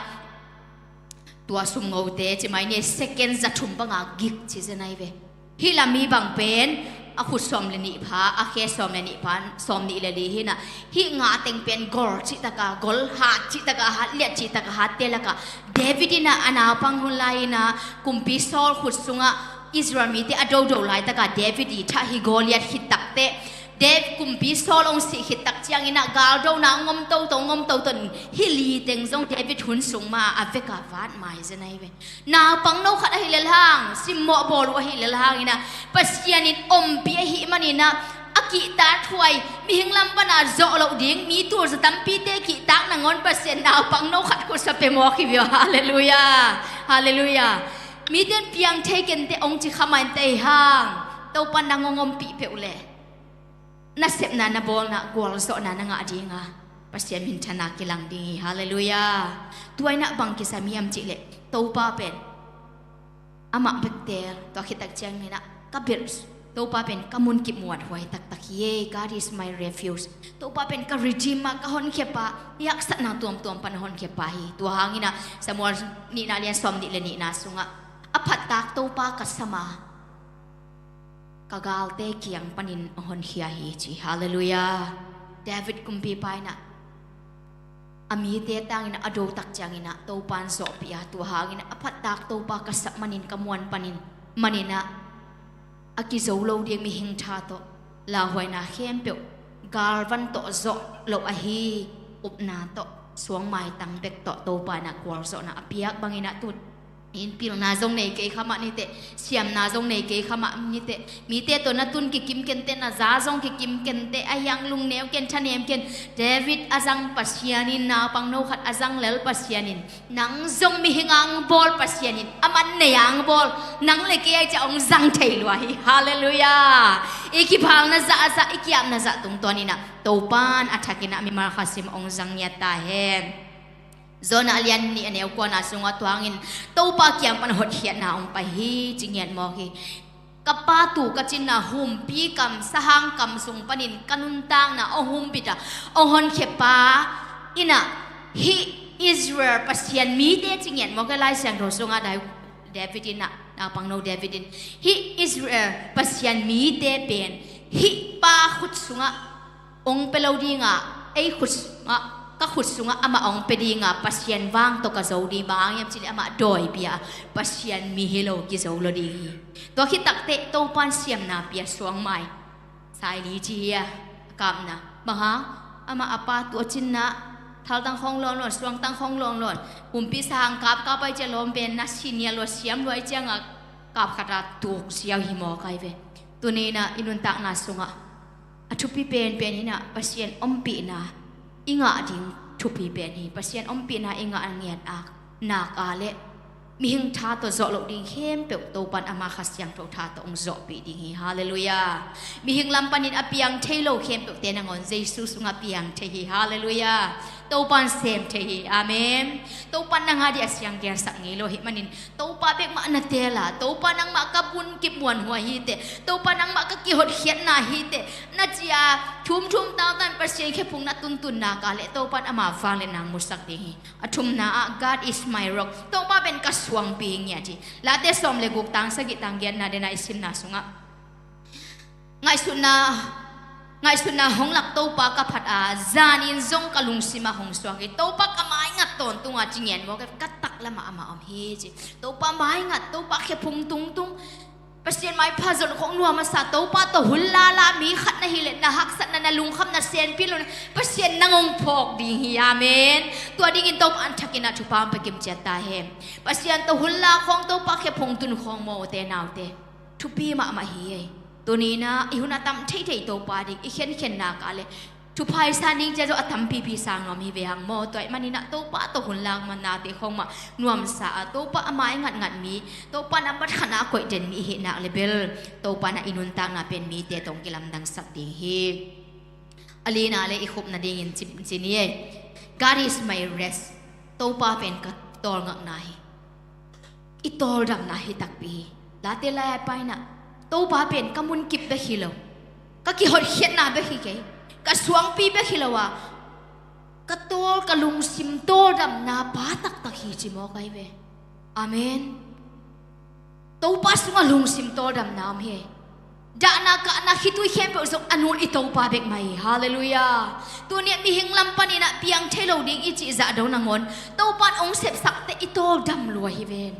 tua sumngote ci mai ni ei, second za thum bang a gik ci zen ahi ve. Hih Lami bang pen a khut sawm leh nih pha, a khe sawm leh nih pha, sawm nih leh li hi in ah, hih nga teng pen gol cihtak a gol, hat cihtak a hat, liat cihtak a hatte lakah David in ah a naupang hun lai in ah, kumpi Saul khut sungah Israel mite a dodo laitak a David i thah hi Goliath khit tak teh, David, kumpi Saul hong sih khit tak ciangin ah galdona hong om toto, hong om toto in, hih li teng zong David hun sung mah a vek a vat mai zen ahi ve. Naupang no khat ahi lel hang, simmawh bawl uh ahi lel hangin ah, Pasian in ompih ahih manin ah, a kihtak thuai, mihing lam pan a zawh loh ding, mi tul za tampite kihtak nangawn Pasian naupang no khat khutsa pia mawk hi ve aw. Halleluiah. Halleluiah. Mite in piang thei ken teh hong ci kha mah inteh, ahi hang Topa in nang hong ompih peuh leh, na sepna, na bawlna, gualzawhna na ngah ding a, Pasian minthanna kilang ding hi. Halleluiah. Tua in ah bang kisam hiam cih leh, Topa pen, amah bek teel, tua khit tak ciangin ah, ka belh, Topa pen ka munkip muathuai taktak hi ei, God is my refuge. Topa pen ka Redeemer, ka honkhia pa, i haksatna tuamtuam pan a honkhia pa hi. Tua hangin ah Samuel nihna lian sawm nih leh nihna sungah, a phattak Topa ka sam a, ka galte kiang panin a honkhia hi, ci. Halleluiah. David kumpipa in ah, a mite tangin ah a do tak ciangin ah Topa in zawhpih a, tua hangin ah a phattak Topa ka sap manin, ka muan panin, manin ah, a kizo lo ding mihing tha tawh, lauhuaina khempeuh, galvan tawh zawh loh ahi, upna tawh, suang maitang bek tawh Topa in ah gualzawhna a piak bangin ah, tu in pilna zong nei kei kha mah ni teh, siamna zong nei kei kha mah ni teh, mite tawh na tun kikim ken teh, na za zong kikim ken teh, ahi hang lungneu ken, thanem ken. David a zang Pasian in, naupang no khat a zang lel Pasian in, nang zong mihing a hong bawl Pasian in, a man nei a hong bawl, nang leh kei a hih ciang hong zang thei lua hi. Halleluiah. I kiphalna zahzah, i ki-apna zah tungtawn in ah, Topa in a thakin ah mimal khat sim hong zang ngiat ta hen. Jonah a lian nih a neu kuana sungah tua hangin Topa kiang pan hotkhiatna hong pai hi ci ngiat mawk hi. Ka pa tu ka cinna humpi kam, sahang kam sung panin ka nuntakna hong humpih a, hong honkhia pa in ah hih Israel Pasian mite ci ngiat mawk hi. Lai Siangtho sungah David in ah, naupangno David in hih Israel Pasian mite pen hih pa khut sungah hong pia lo dinga, ei khut sungah, ka khut sungah amah hong pia dinga, Pasian vang tawh ka zo ding, bang hang hiam cih leh amah dawi pia, Pasian mi hi lo kizo lo ding hi. Tua khit takteh Topan siamna pia suang mai. Saili ci hi a, kapna. Bang hang, amah a pa tu a cinna, thaltang khawng lawnlawn, suangtang khawng lawnlawn, humpi sahang kap, kap ai cia lawm pen na sinia lua siam lua ai cianga kap khata tuk siau hi mawk ai ve. Tuni in ah i nuntakna sungah a thupi penpen in ah Pasian ompihna i ngah ding thupi pen hi. Pasian ompihna i ngah ngiat a, nak a leh mihing tha tawh zawh loh ding khempeuh Topan ama Kha Siangtho tha tawh hong zawhpih ding hi. Halleluiah. Mihing lam panin a piang thei lo khempeuhte nangawn Jesu sungah piang thei hi. Halleluiah. Topan sem thei hi. Amen. Topan nang a dih a siang gelsak ngei lo hi manin Topa bek mah na teel a, Topa nangmah ka bunkip muanhuai hi teh, Topa nangmah ka kihotkhiatna hi teh na ci a, thumthum tautan Pasian khephung na tuntunna ka leh Topan ama vangliatna hong musak ding hi. A thumna ah, "God is my rock." Topa pen ka suangpi hi ngiat hi. Late sawm le guk, tang sagih, tang giatna dena i simna sungah, ngaihsutna, ngaihsutna hong lak Topa ka phat a, zanin zong ka lungsim ah hong suak hi. Topa ka maingat tawntung a ci ngiat mawk hi, ka taklam ah amah om hi ci. Topa maingat, Topa khephung tungtung, Pasian maipha zon khong nuam a sa, Topa tawh hun lala mi khat na hih leh na haksatna, na lungkhamna senpi lo, Pasian nang hong phawk ding hi. Amen. Tua dingin Topa an thakin ah thupha hong pia kim ciat ta hen. Pasian tawh hun la khawng, Topa khephung tun khawng, mawte naute, thupi mahmah hi ei. Tuni in ah i hun a tam theithei Topa ding i khenkhenna ka leh thupha i san ding cia zong a tampipi sang nuam hi ve hang maw. Tua ahih manin ah Topa tawh hun lak manate khawng mah nuamsa a, Topa a maingat ngat mi, Topa nambat khatna a koih den mi i hih nak leh bel Topa in ah i nuntakna pen mite tawh hong kilamdangsak ding hi. A lina leh i khupna dingin ci, ci ni ei. "God is my rest." Topa pen ka tawlngakna hi. I tawldamna hi takpi hi. Late lai-a pai in ah, Topa pen ka munkip bek hi lo, ka kihotkhiatna bek hi kei, ka suangpi bek hi lo a, ka tawl, ka lungsim tawldamna pa taktak hi ci mawk ai ve. Amen. Topa sungah lungsim tawldamna om hi. Dahna kahna khitui khempeuh zong a nul i Topa bek mah hi. Halleluiah. Tuni ah mihing lam panin ah piang thei lo ding i cih zah do nangawn, Topa in hong sepsak teh i tawldam lua hi ven.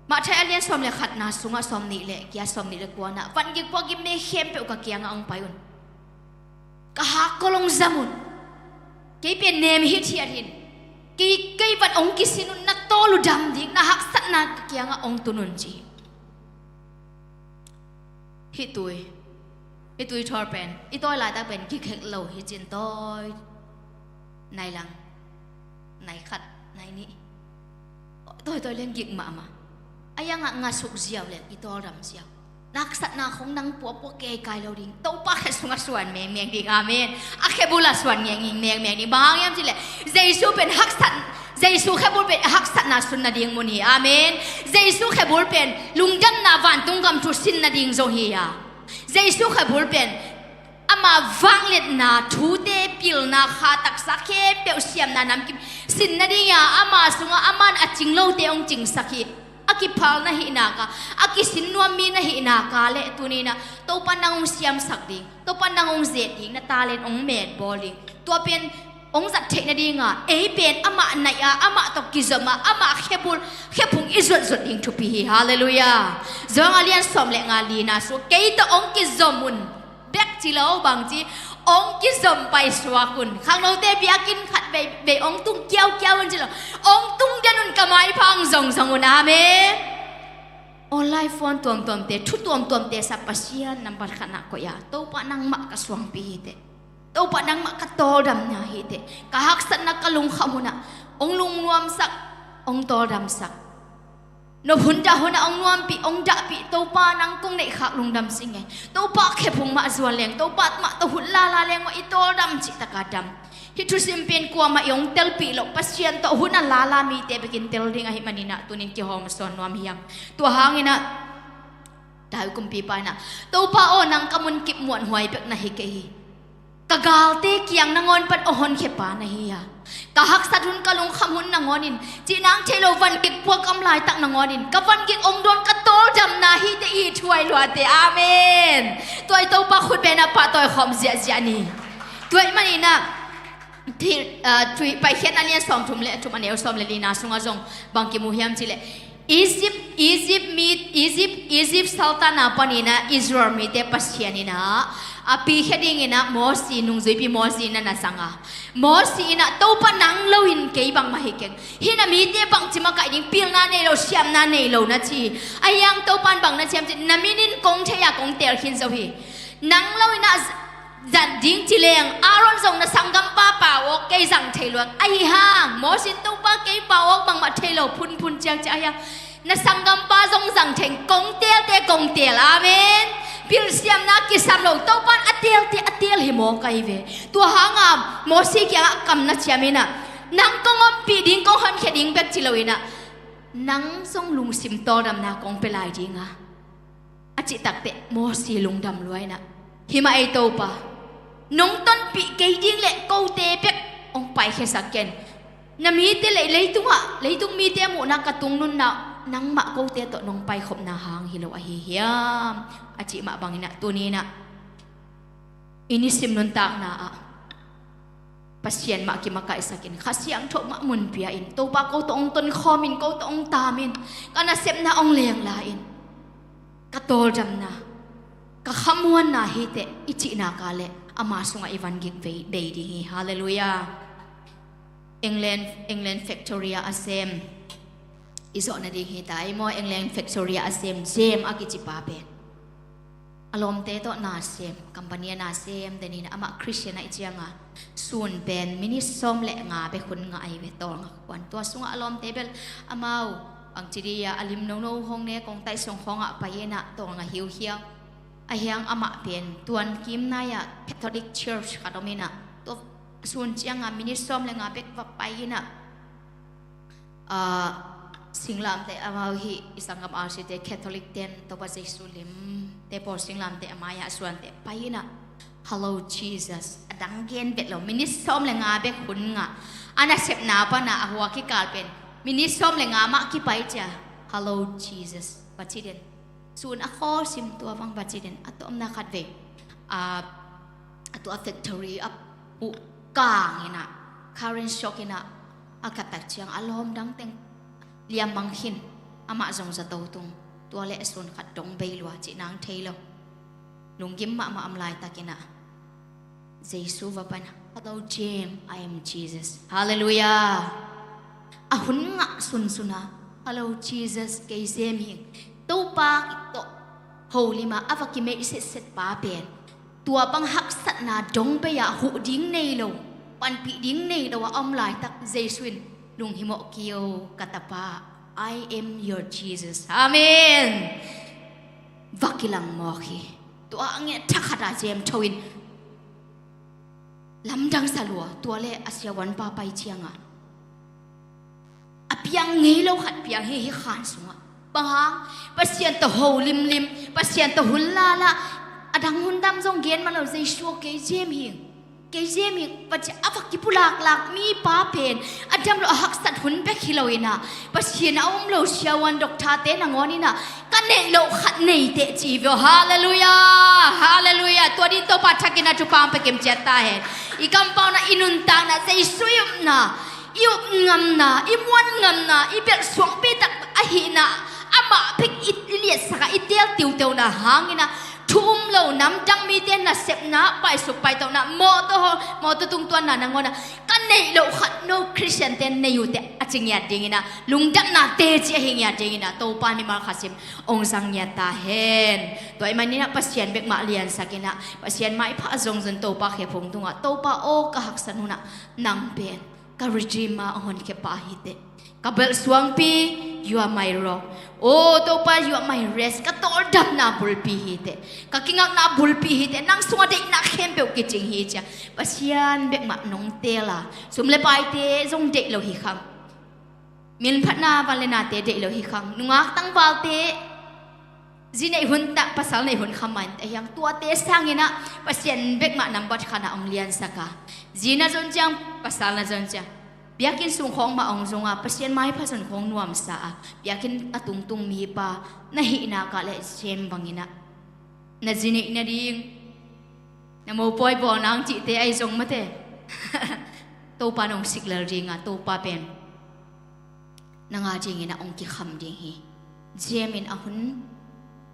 Matthai a lian sawm le khatna sungah sawm nih le kia, sawm nih le kuana, "Van gik puak gik me khempeuh ka kiangah hong pai un. Ka hakkol hong zam un. Kei pen nem hithiat hi in. Kei, kei vat hong kisin un, na tawl uh dam ding, na haksatna ka kiangah hong tun un," ci hi. Hih tui, hih tui thawl pen i tawi laitak pen gik hek lo hi cin tawi. Nai lang, nai khat, nai nih, tawi tawi leng gik mahmah. A iangah nga suk ziau leng i tawldam ziau. Na haksatna khong nang puapua keikai lo ding. Topa khe sungah suan mengmeng ding. Amen. A khebul ah suan ngenging mengmeng ding. Bang hang hiam cih leh Jesu pen haksat, Jesu khebul pen haksatna sunna ding mun hi. Amen. Jesu khebul pen lungdamna vantung gam thu sinna ding zong hi a, Jesu khebul pen ama vangliatna thute, pilna, kha taksa khempeuh, siamna namkim sinna ding a, ama sungah aman a cing lote hong cingsak hi. A kiphal na hih nak a, a kisin nuam mi na hih nak a leh tuni in ah Topa nang hong siamsak ding, Topa nang hong zet ding, na talent hong metbawl ding. Tua pen hong zat theih nading a, ei pen amah naih a, amah tawh kizom a, amah khebul, khephung i zuatzut ding thupi hi. Halleluiah. Johan a lian sawm le nga, lina sungah, "Kei tawh hong kizom un," bek ci lo, bangci, "Hong kizom paisuak un. Khangnote biakinn khat vei, vei hong tung kiaukiau un," ci lo. "Hong tung den un, ka maipha hong zongzong un." Amen. Online phone tuamtuamte, thu tuamtuamte sa, Pasian nambat khatna koih a, "Topa nangmah ka suangpi hi teh, Topa nangmah ka tawldamna hi teh, ka haksatna, ka lungkham hun ah hong lungnuamsak, hong tawldamsak. Nop hun dah hun ah hong nuampih, hong dahpih, Topa nang kong neihkhak lungdam sing e. Topa khephung mah zuan leng, Topa mah tawh hun lala leng mah i tawldam cihtak a dam. Hih thusim pen kuamah i hong telpih loh, Pasian tawh hun a lala mite bekin tel ding ahih maninah tunin kihawm sawn nuam hiam? Tua hanginah David kumpipa inah, Topa aw, nang ka munkip muanhuai bek na hi kei hi. Ka galte kiang nangawn pan aw honkhia pa na hi a, ka haksat hun ka lungkham hun nangawnin, cih nang theih lo van gik puak om laitak nangawnin, ka van gik ong dawn ka tawldamna hi te i thuai luate. Amen. Tua i Topa khut benah pahtawi khawm ziahziah ni. Tua i maninah Thil, ah, tui Paikhiatna lian sawmthum le thum a neu sawm le lina sungah zong bang kimu hiam cihleh, Egypt, Egypt mi, Egypt, Egypt saltanna paninah Israel mite Pasian inah a pikhia dinginah Mosi, nungzuipi Mosi na na zanga. Mosi inah, Topa nang loin kei bangmah hi keng. Hih na mite bangci makaih ding, pilna nei lo, siamna nei lo na ci hi. Ahi hang Topa in bang na ci hiam cihleh, na minin kong thei a kong teel khin zo hi. Nang loinah zat ding ci leng Aaron zong na sanggampa pau awk kei zang thei luat. Ahi hang Mosi in, Topa kei pau awk bangmah thei lo, phunphun ciakciak ahi hang na sanggampa zong zang thei, kong teelte kong teel. Amen. Pilsiamna kisam lo, Topa in a teelte a teel hi maw kai ve. Tua hanga Mosi kiangah kam na ciam inah, nang kong ompih ding, kong honkhia ding bek ci loinah, nang zong lungsim tawldamna kong pia lai dinga, a cih takteh Mosi lungdam lua inah, hi mah ei Topa, nong tonpih kei ding le kote bek hong paikhiasak ken. Na mite le leitungah, leitung mite a muhna ka tungnunna nangmah kote tawh nong paikhopna hang hi lo ahi hiam? A cih mah banginah tuninah i nisim nuntakna ah Pasian mah kimakaihsakin, Kha Siangtho mah mun pia-in, Topa ko tawh hong tonkhawmin, ko tawh hong taamin, ka nasepna hong lengla-in, ka tawldamna, ka khamuanna hi teh i cihna ka leh ama sungah i van gik bei, bei ding hi. Halleluiah. England, England factory ah a sem, i zawh nading hi ta ei maw, England factory ah a sem James a kicipa pen a lawmte tawh na sem, company ah na sem, denin amah Christian ahih cianga sun pen minit sawm le nga bek hun ngah ahi ve, tawlnga khuan. Tua sungah a lawmte bel amau bangci dih a, a lim nono hong ne, kong taih sung khawngah pai inah tawlnga hiuhiau. Ahi hang amah pen tuan kim nai-ah Catholic Church khat om inah, tua sun cianga minit sawm le nga bek va pai inah, ah, singlamteh, amau hih i sanggam R C te, Catholic ten Topa Jesu limte pawl singlamteh a mai-ah suanteh pai inah, Hello Jesus, a dang gen bet lo, minit sawm le nga bek hun ngah. A nasepna pana a hua kikal pen minit sawm le nga mah kipai cia, Hello Jesus, va ci den. Sun a khawl sim tua bang va ci den. A tawpna khatvei, ah, a tua factory a puh kang inah, current shock inah a khat tak ciang a lawm dang teng liammang khin, amah zong zato tung. Tua le a sun khat dong bei lua, cih nang thei lo. Lunggim mahmah om laitak inah Jesu va pan, Hello James, I am Jesus. Halleluiah. A hun ngah sunsunah, Hello Jesus, kei James hi ing. Topa tawh holima a va kimeih setset pa pen tua bang haksatna dong bei-ah huh ding nei lo, panpih ding nei lo a om laitak Jesu in, lunghimawh kei o ka tapa, I am your Jesus. Amen. Va kilang mawk hi. Tua a nget thakhat a James tho in lamdang sa lua. Tua le a siavuanpa pai cianga a piang ngei lo khat piang hi, hih khan sungah. Bang hang? Pasian tawh ho limlim, Pasian tawh hun lala, a dang hun dang zong gen mah lo, Jesu aw kei James hi ing, kei James hi ing, va ci a va kipulaklak mipa pen a dam lo, a haksat hun bek hi lo inah, Pasian a um lo siavuan doctor te nangawn inah, ka neih loh khat nei teh ci hi ve aw. Halleluiah. Halleluiah. Tua din Topa thakin a thupha pia kim ciat ta hen. I kampauna, i nuntakna, Jesu i upna, i up ngamna, i muan ngamna, i belh suangpi tak ahihna, amah bek i, i liatsakah i teel tiuteuna hanginah, thu um lo namdang mite nasepna, paisuk paitauhna, mawtaw, mawtaw tungtuanna nangawnah ka neih loh khat no Christian te nei uh teh a ci ngiat dinginah, lungdamna teci ahi ngiat dinginah Topa mimal khasim hong zang ngiat ta hen. Tua i maninah Pasian bek mah liansakinah, Pasian maipha zongzon Topa khephung tungah, Topa aw, ka haksat hunah nang pen ka Redeemer, a honkhia pa hi teh. Ka belh suangpi, you are my rock. Aw Topa, you are my rest. Ka tawldamna bulpi hi teh, ka kingakna bulpi hi teh, nang sungah deihna khempeuh kicing hi ci-a Pasian bek mah nong teel a, sum le paite zong deih lo hi khang, minphatna van le nate deih lo hi khang, nungak tangvalte zi neih hun tak pasal neih hun kha man teh hiang, tuate sangin ah Pasian bek mah nambat khatna hong liansak a, zi na zon ciang, pasal na zon ciang, biakinn sung khawng mah hong zong a, Pasian maipha zon khawng nuamsa a, biakinn a tungtung mipa na hih nak leh James bangin ah na zi neih nading, na mopawi bawl nang cihte ahi zong mate, Topa nong sik lel ding a, Topa pen nang a dingin ah hong kikham ding hi. James in a hun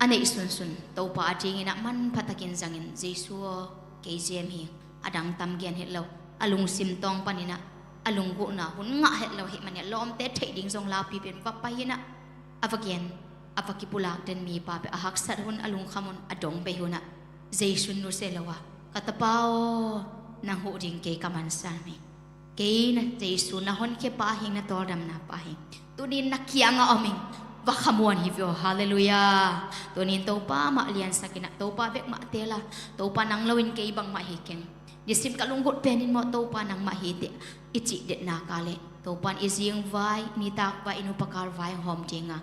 a neih sunsun Topa a dingin ah manpha takin zangin, Jesu aw, kei James hi, a dang tam gen het lo, a lungsim tawng panin ah a lunggulhna hun ngah het lo hi manin ah lawmte theih ding zong laupi pen va pai in ah, a va gen, a va kipulak den mipa pen a haksat hun, a lungkham hun, a dong bei hun ah Jesu nusia lo a, ka tapa aw, nang huh ding kei ka mansa hi. Kei na Jesu na honkhia pa hi ing, na tawldamna pa hi ing. Tuni-in na kiangah om ing, va khamuan hi ve aw. Halleluiah. Tuni-in Topa mah liansak in ah, Topa bek mah teel a, Topa nang loin kei bangmah hi keng, nisim ka lunggulh penin maw Topa nangmah hi teh i cih det nak leh, Topa in i zingvai, i nitakvai, i nupakal vai hong hawm ding a,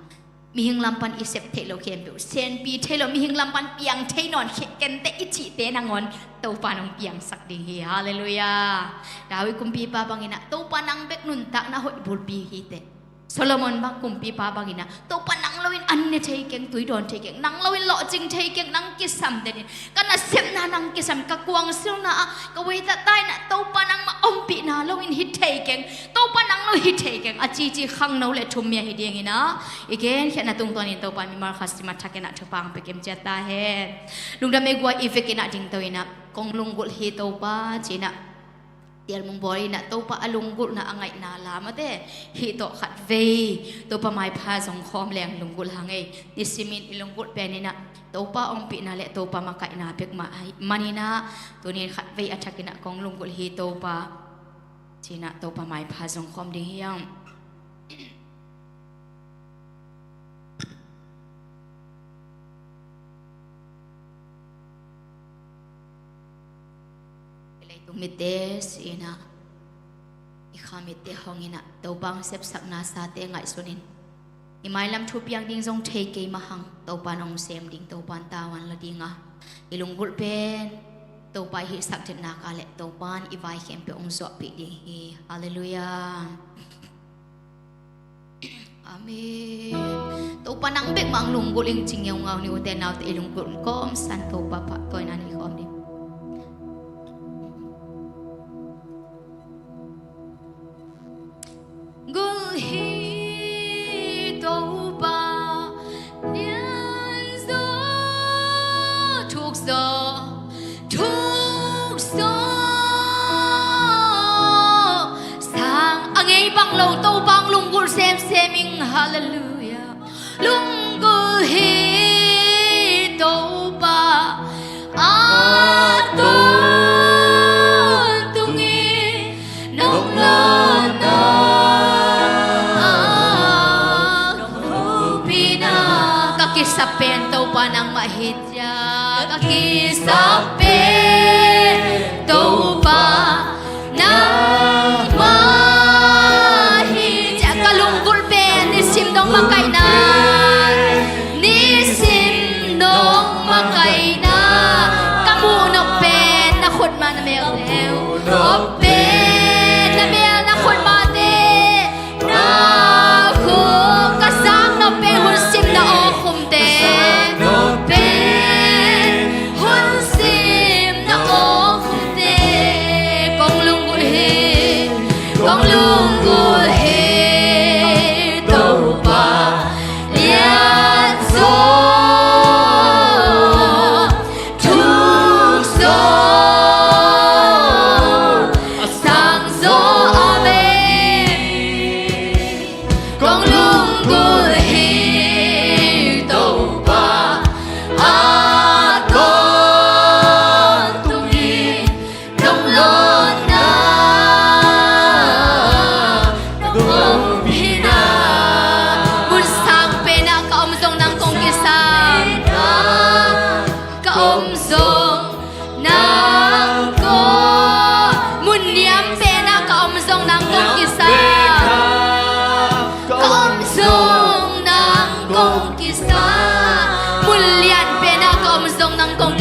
mihing lam pan i sep theih loh khempeuh, senpi thei lo, mihing lam pan piang thei nawn khe-, kei teh i cihte nangawn Topa in hong piangsak ding hi. Halleluiah. David kumpipa bangin ah Topa nang bek nuntakna hoih bulpi hi teh, Solomon bang kumpipa bangin ah Topa nang loin an ne thei keng, tui dawn thei keng, nang loin lawhcing thei keng, nang kisam den in, ka nasepna nang kisam, ka kuangsilna ah, ka weitahtaina Topa nangmah ompihna loin hi thei keng, Topa nang lo hi thei keng, a cici khangno le thum mi ahi dingin ah i genkhiatna tungtawnin Topa in mimal khat sim a thak in ah thupha hong pia kim ciat ta hen. Lungdam ei guai, i vekin ah dingto in ah, kong lunggulh hi Topa ci-in ah tialmung bawl in ah, Topa a lunggulhna a ngaihna la mate, hih tawh khatvei Topa maipha zong khawm leng lunggulh hang ei. Nisimin i lunggulh penin ah Topa ompihna le Topa makaihna bek mah ahih manin ah, tuni-in khatvei a thakin ah kong lunggulh hi Topa ci-in ah Topa maipha zong khawm ding hi hang. I leitung mitte si-in ah, i kha mitte hong in ah, Topa hong sepsakna sate ngaihsunin, i mailam thu piang ding zong thei kei mah hang, Topa in hong sem ding, Topa in tavuan la ding a, i lunggulh pen Topa i hihsak den nak leh, Topa in i vai khempeuh hong zuahpih ding hi. Halleluiah. Amen. Topa nang bek mah hong lunggulh ing ci ngeungau ni, ute naute, i lunggulh kawmsan Topa phattuaina nei khawm ding. Gulh hi Topa, lian zaw, thuk zaw, thuk zaw. Sang a ngei bang lo Topa hong lunggulh semsem ing. Halleluiah. Lunggulh hi Topa, a tawntung in, nong lawnna, nong hopihna. Ka kisap pen Topa nangmah hi. Ka kisap pen Topa nangmah hi. Ka lunggulh pen nisim nong makaihna, nisim nong makaihna. Ka muh nop pen na khutma na mel, muh nop pen na mel, na khutmate. Na khuk ka zak nop pen hun simna aw khumte. Ka zak nop pen hun simna aw khumte. Kong lunggulh hi, kong lunggulh hi Topa.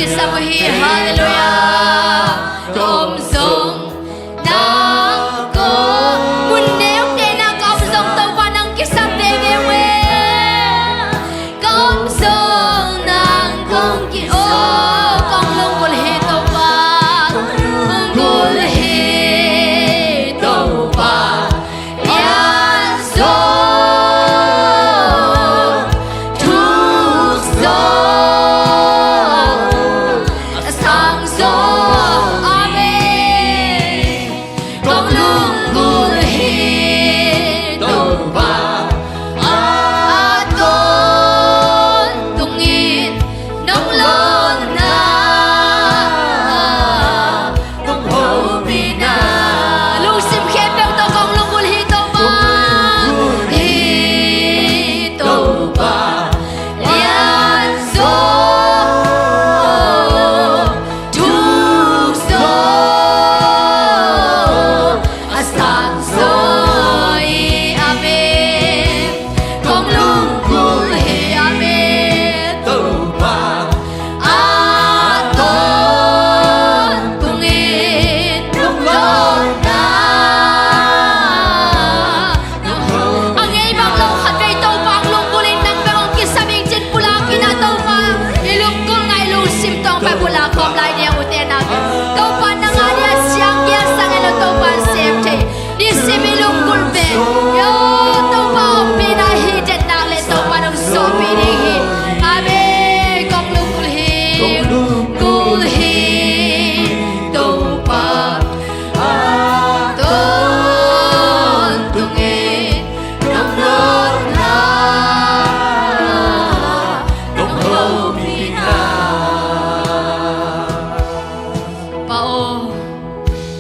Kisam uh hi, halleluiah. Ka om zong nang kong, mun neu tena ka om zong Topa nang kisam veve uh e. Ka om zong nang kong ki, oh, kong lunggulh hi Topa. Lunggulh hi Topa. Lian zaw, thuk zaw, a sang zaw. Amen. Kong lunggulh hi Topa, a tawntungin nong lawnna, nong hopihna. Lungsim khempeuh tawh kong lunggulh hi Topa. Hi Topa. Lian zaw, thuk zaw, a sang zaw hi. Amen. Kong lunggulh hi, amen. Topa, a tawntungin nong lawnna. A ngei bang lo khatvei Topa hong lunggulh in nang bek hong kisam ing cin pulak in ah Topa, i lunggulhna i lungsim tawh hong pai pulak khawm lai ding uh tena. Topa nang a dia siang kia sang e lo Topa sem thei. Nisim i lunggulh pen, yo, Topa ompihna hi den nak le Topa nong sawhpih ding hi. Amen. Kong lunggulh hi, lunggulh hi Topa, a tawntungin nong lawnna, nong hopihna. Pa aw,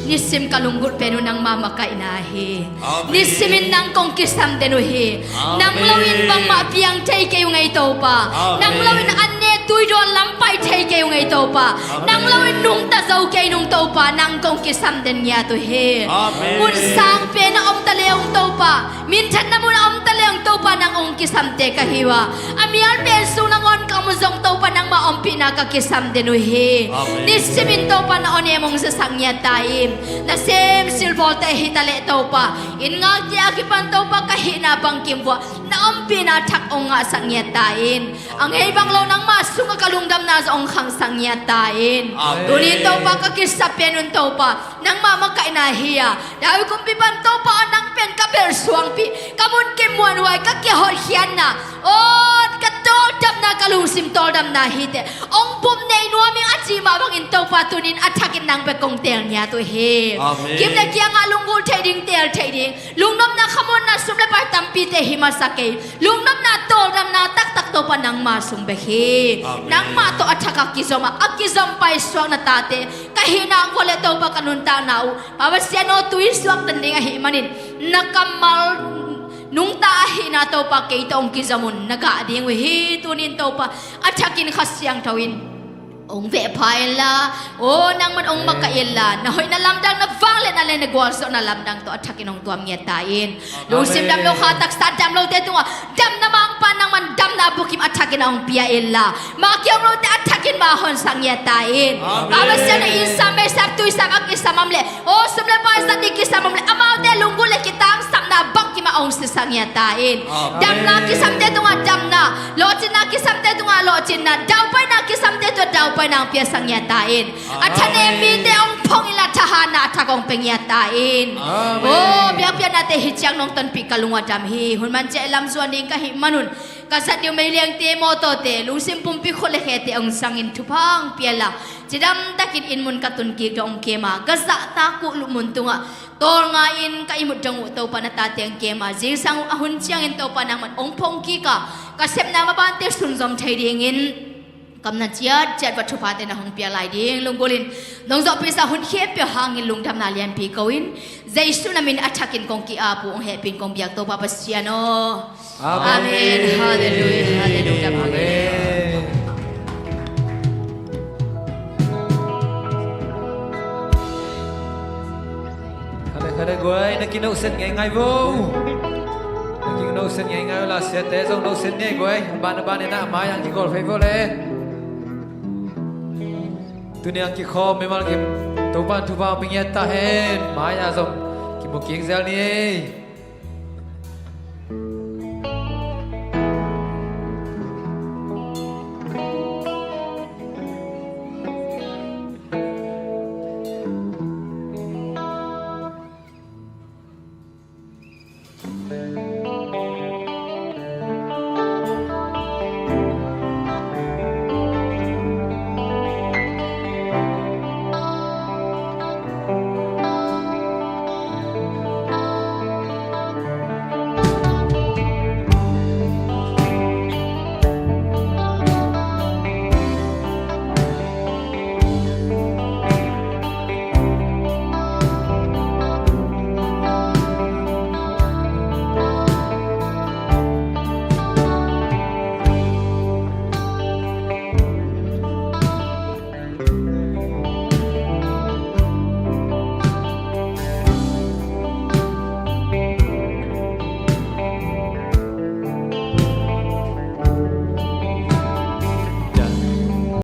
nisim ka lunggulh pen uh nangmah makaihna hi. Amen. Nisimin nang kong kisam den uh hi. Amen. Nang loin bangmah piang thei kei uh ngei Topa. Amen. Nang loin an ne tui dawn lam pai thei kei uh ngei Topa. Amen. Nang loin nungta zo kei nung Topa, nang kong kisam den ngiat uh hi. Amen. Mun sang pen a om ta le ung Topa, minthanna mun a om ta le ung Topa, nang hong kisamte ka hi uh a, a mial pen sung nangawn ka om uh zong Topa nangmah ompihna ka kisam den uh hi. Amen. Nisimin Topa na awnem hong siasak ngiat ta in. Nasem silbawlte hi ta leh Topa, inn ngakte a kipan Topa ka hihna bangkim vuah na ompihna thak hong ngahsak ngiat ta in. A ngei bang lo nangmah sungah ka lungdamna zong hong khangsak ngiat ta in. Amen. Tunin Topa ka kisap pen un Topa nangmah makaihna hi a, David kumpipa Topa aw, nang pen ka belh suangpi, ka munkim muanhuai, ka kihawlkhiatna, aw, ka tawldamna, ka lungsim tawldamna hi teh hong bup nei nuam ing a cih mah bangin Topa tunin a thakin nang bek kong teel ngiat uh hi. Amen. Kim le kiangah lunggulh theih ding, teel theih ding, lungnopna, khamuanna, sum le pai tampite hi masa kei. Lungnopna, tawldamna taktak Topa nangmah sung bek hi. Amen. Nangmah tawh a thak a kizom a, a kizom paisuakna tate ka hihna hong khawl leh Topa ka nuntakna uh, Pa Pasian aw, tui suak den ding ahih manin na kammal nungta ahihna Topa kei tawh hong kizom un na gah ding uh hi. Tunin Topa a thakin Kha Siangtho in hong vehpha inla, aw, nangman hong makaih inla, na hoihna lamdang, na vangliatna le na gualzawhna lamdang tawh a thakin hong tuam ngiat ta in. Amen. Lungsim dam lo, kha taksa dam lote tungah damna mangpa nangman damna bukim a thakin hong pia inla, mah kiang lote a thakin mah honsak ngiat ta in. Amen. Pa Pasian aw, innsam beisam tuisam a kisam om leh, aw, sum le pai zat ding kisam om leh amaute lunggulh le kitangsapna bangkim ah hong siasak ngiat ta in. Amen. Damna kisamte tungah damna, lawhcinna kisamte tungah lawhcinna, daupaina kisamte tungah daupaina hong piasak ngiat ta in. A thanem mite hong phong inla thahatna a thak hong pia ngiat ta in. Amen. Aw, biakpiaknate hi ciang nong tonpih ka lung a dam hi. Hun man ciah i lam zuan ding ka hih manun ka zat ding uh meiliangte, mawtawte, lungsim pumpi, khut le khete hong zangin thupha hong pia inla, cidam takin inn mun ka tun kik dong hong kem a, ka zahtak uh lupmun tungah tawlnga-in ka ihmut dong uh Topa na tate hong kem a, zingsang uh a hun ciangin Topa nangman hong phong kik a, ka sepna mabante sunzom thei dingin kamna ciatciat va thuphate na hong pia lai ding lunggulhin nong zawhpihsa hun khempeuh hangin lungdamna lianpi ko-in, Jesuh na min a thakin kong ki-ap uh, hong hehpih in kong biak Topa Pasian aw. Amen. Amen. Halleluiah. Halleluiah. Amen. Khale khale guai, na kinohsen ngeingai vo. Na kinohsen ngeingai vo, la siate zong nohsen ngei guai. Ban a ban ina mai ang kigol fei vo le. Tuni a kikhawm mimal kim Topa'n thupha hong pia ngiat ta hen. Mai-ah zong kimu kik zel ni ei.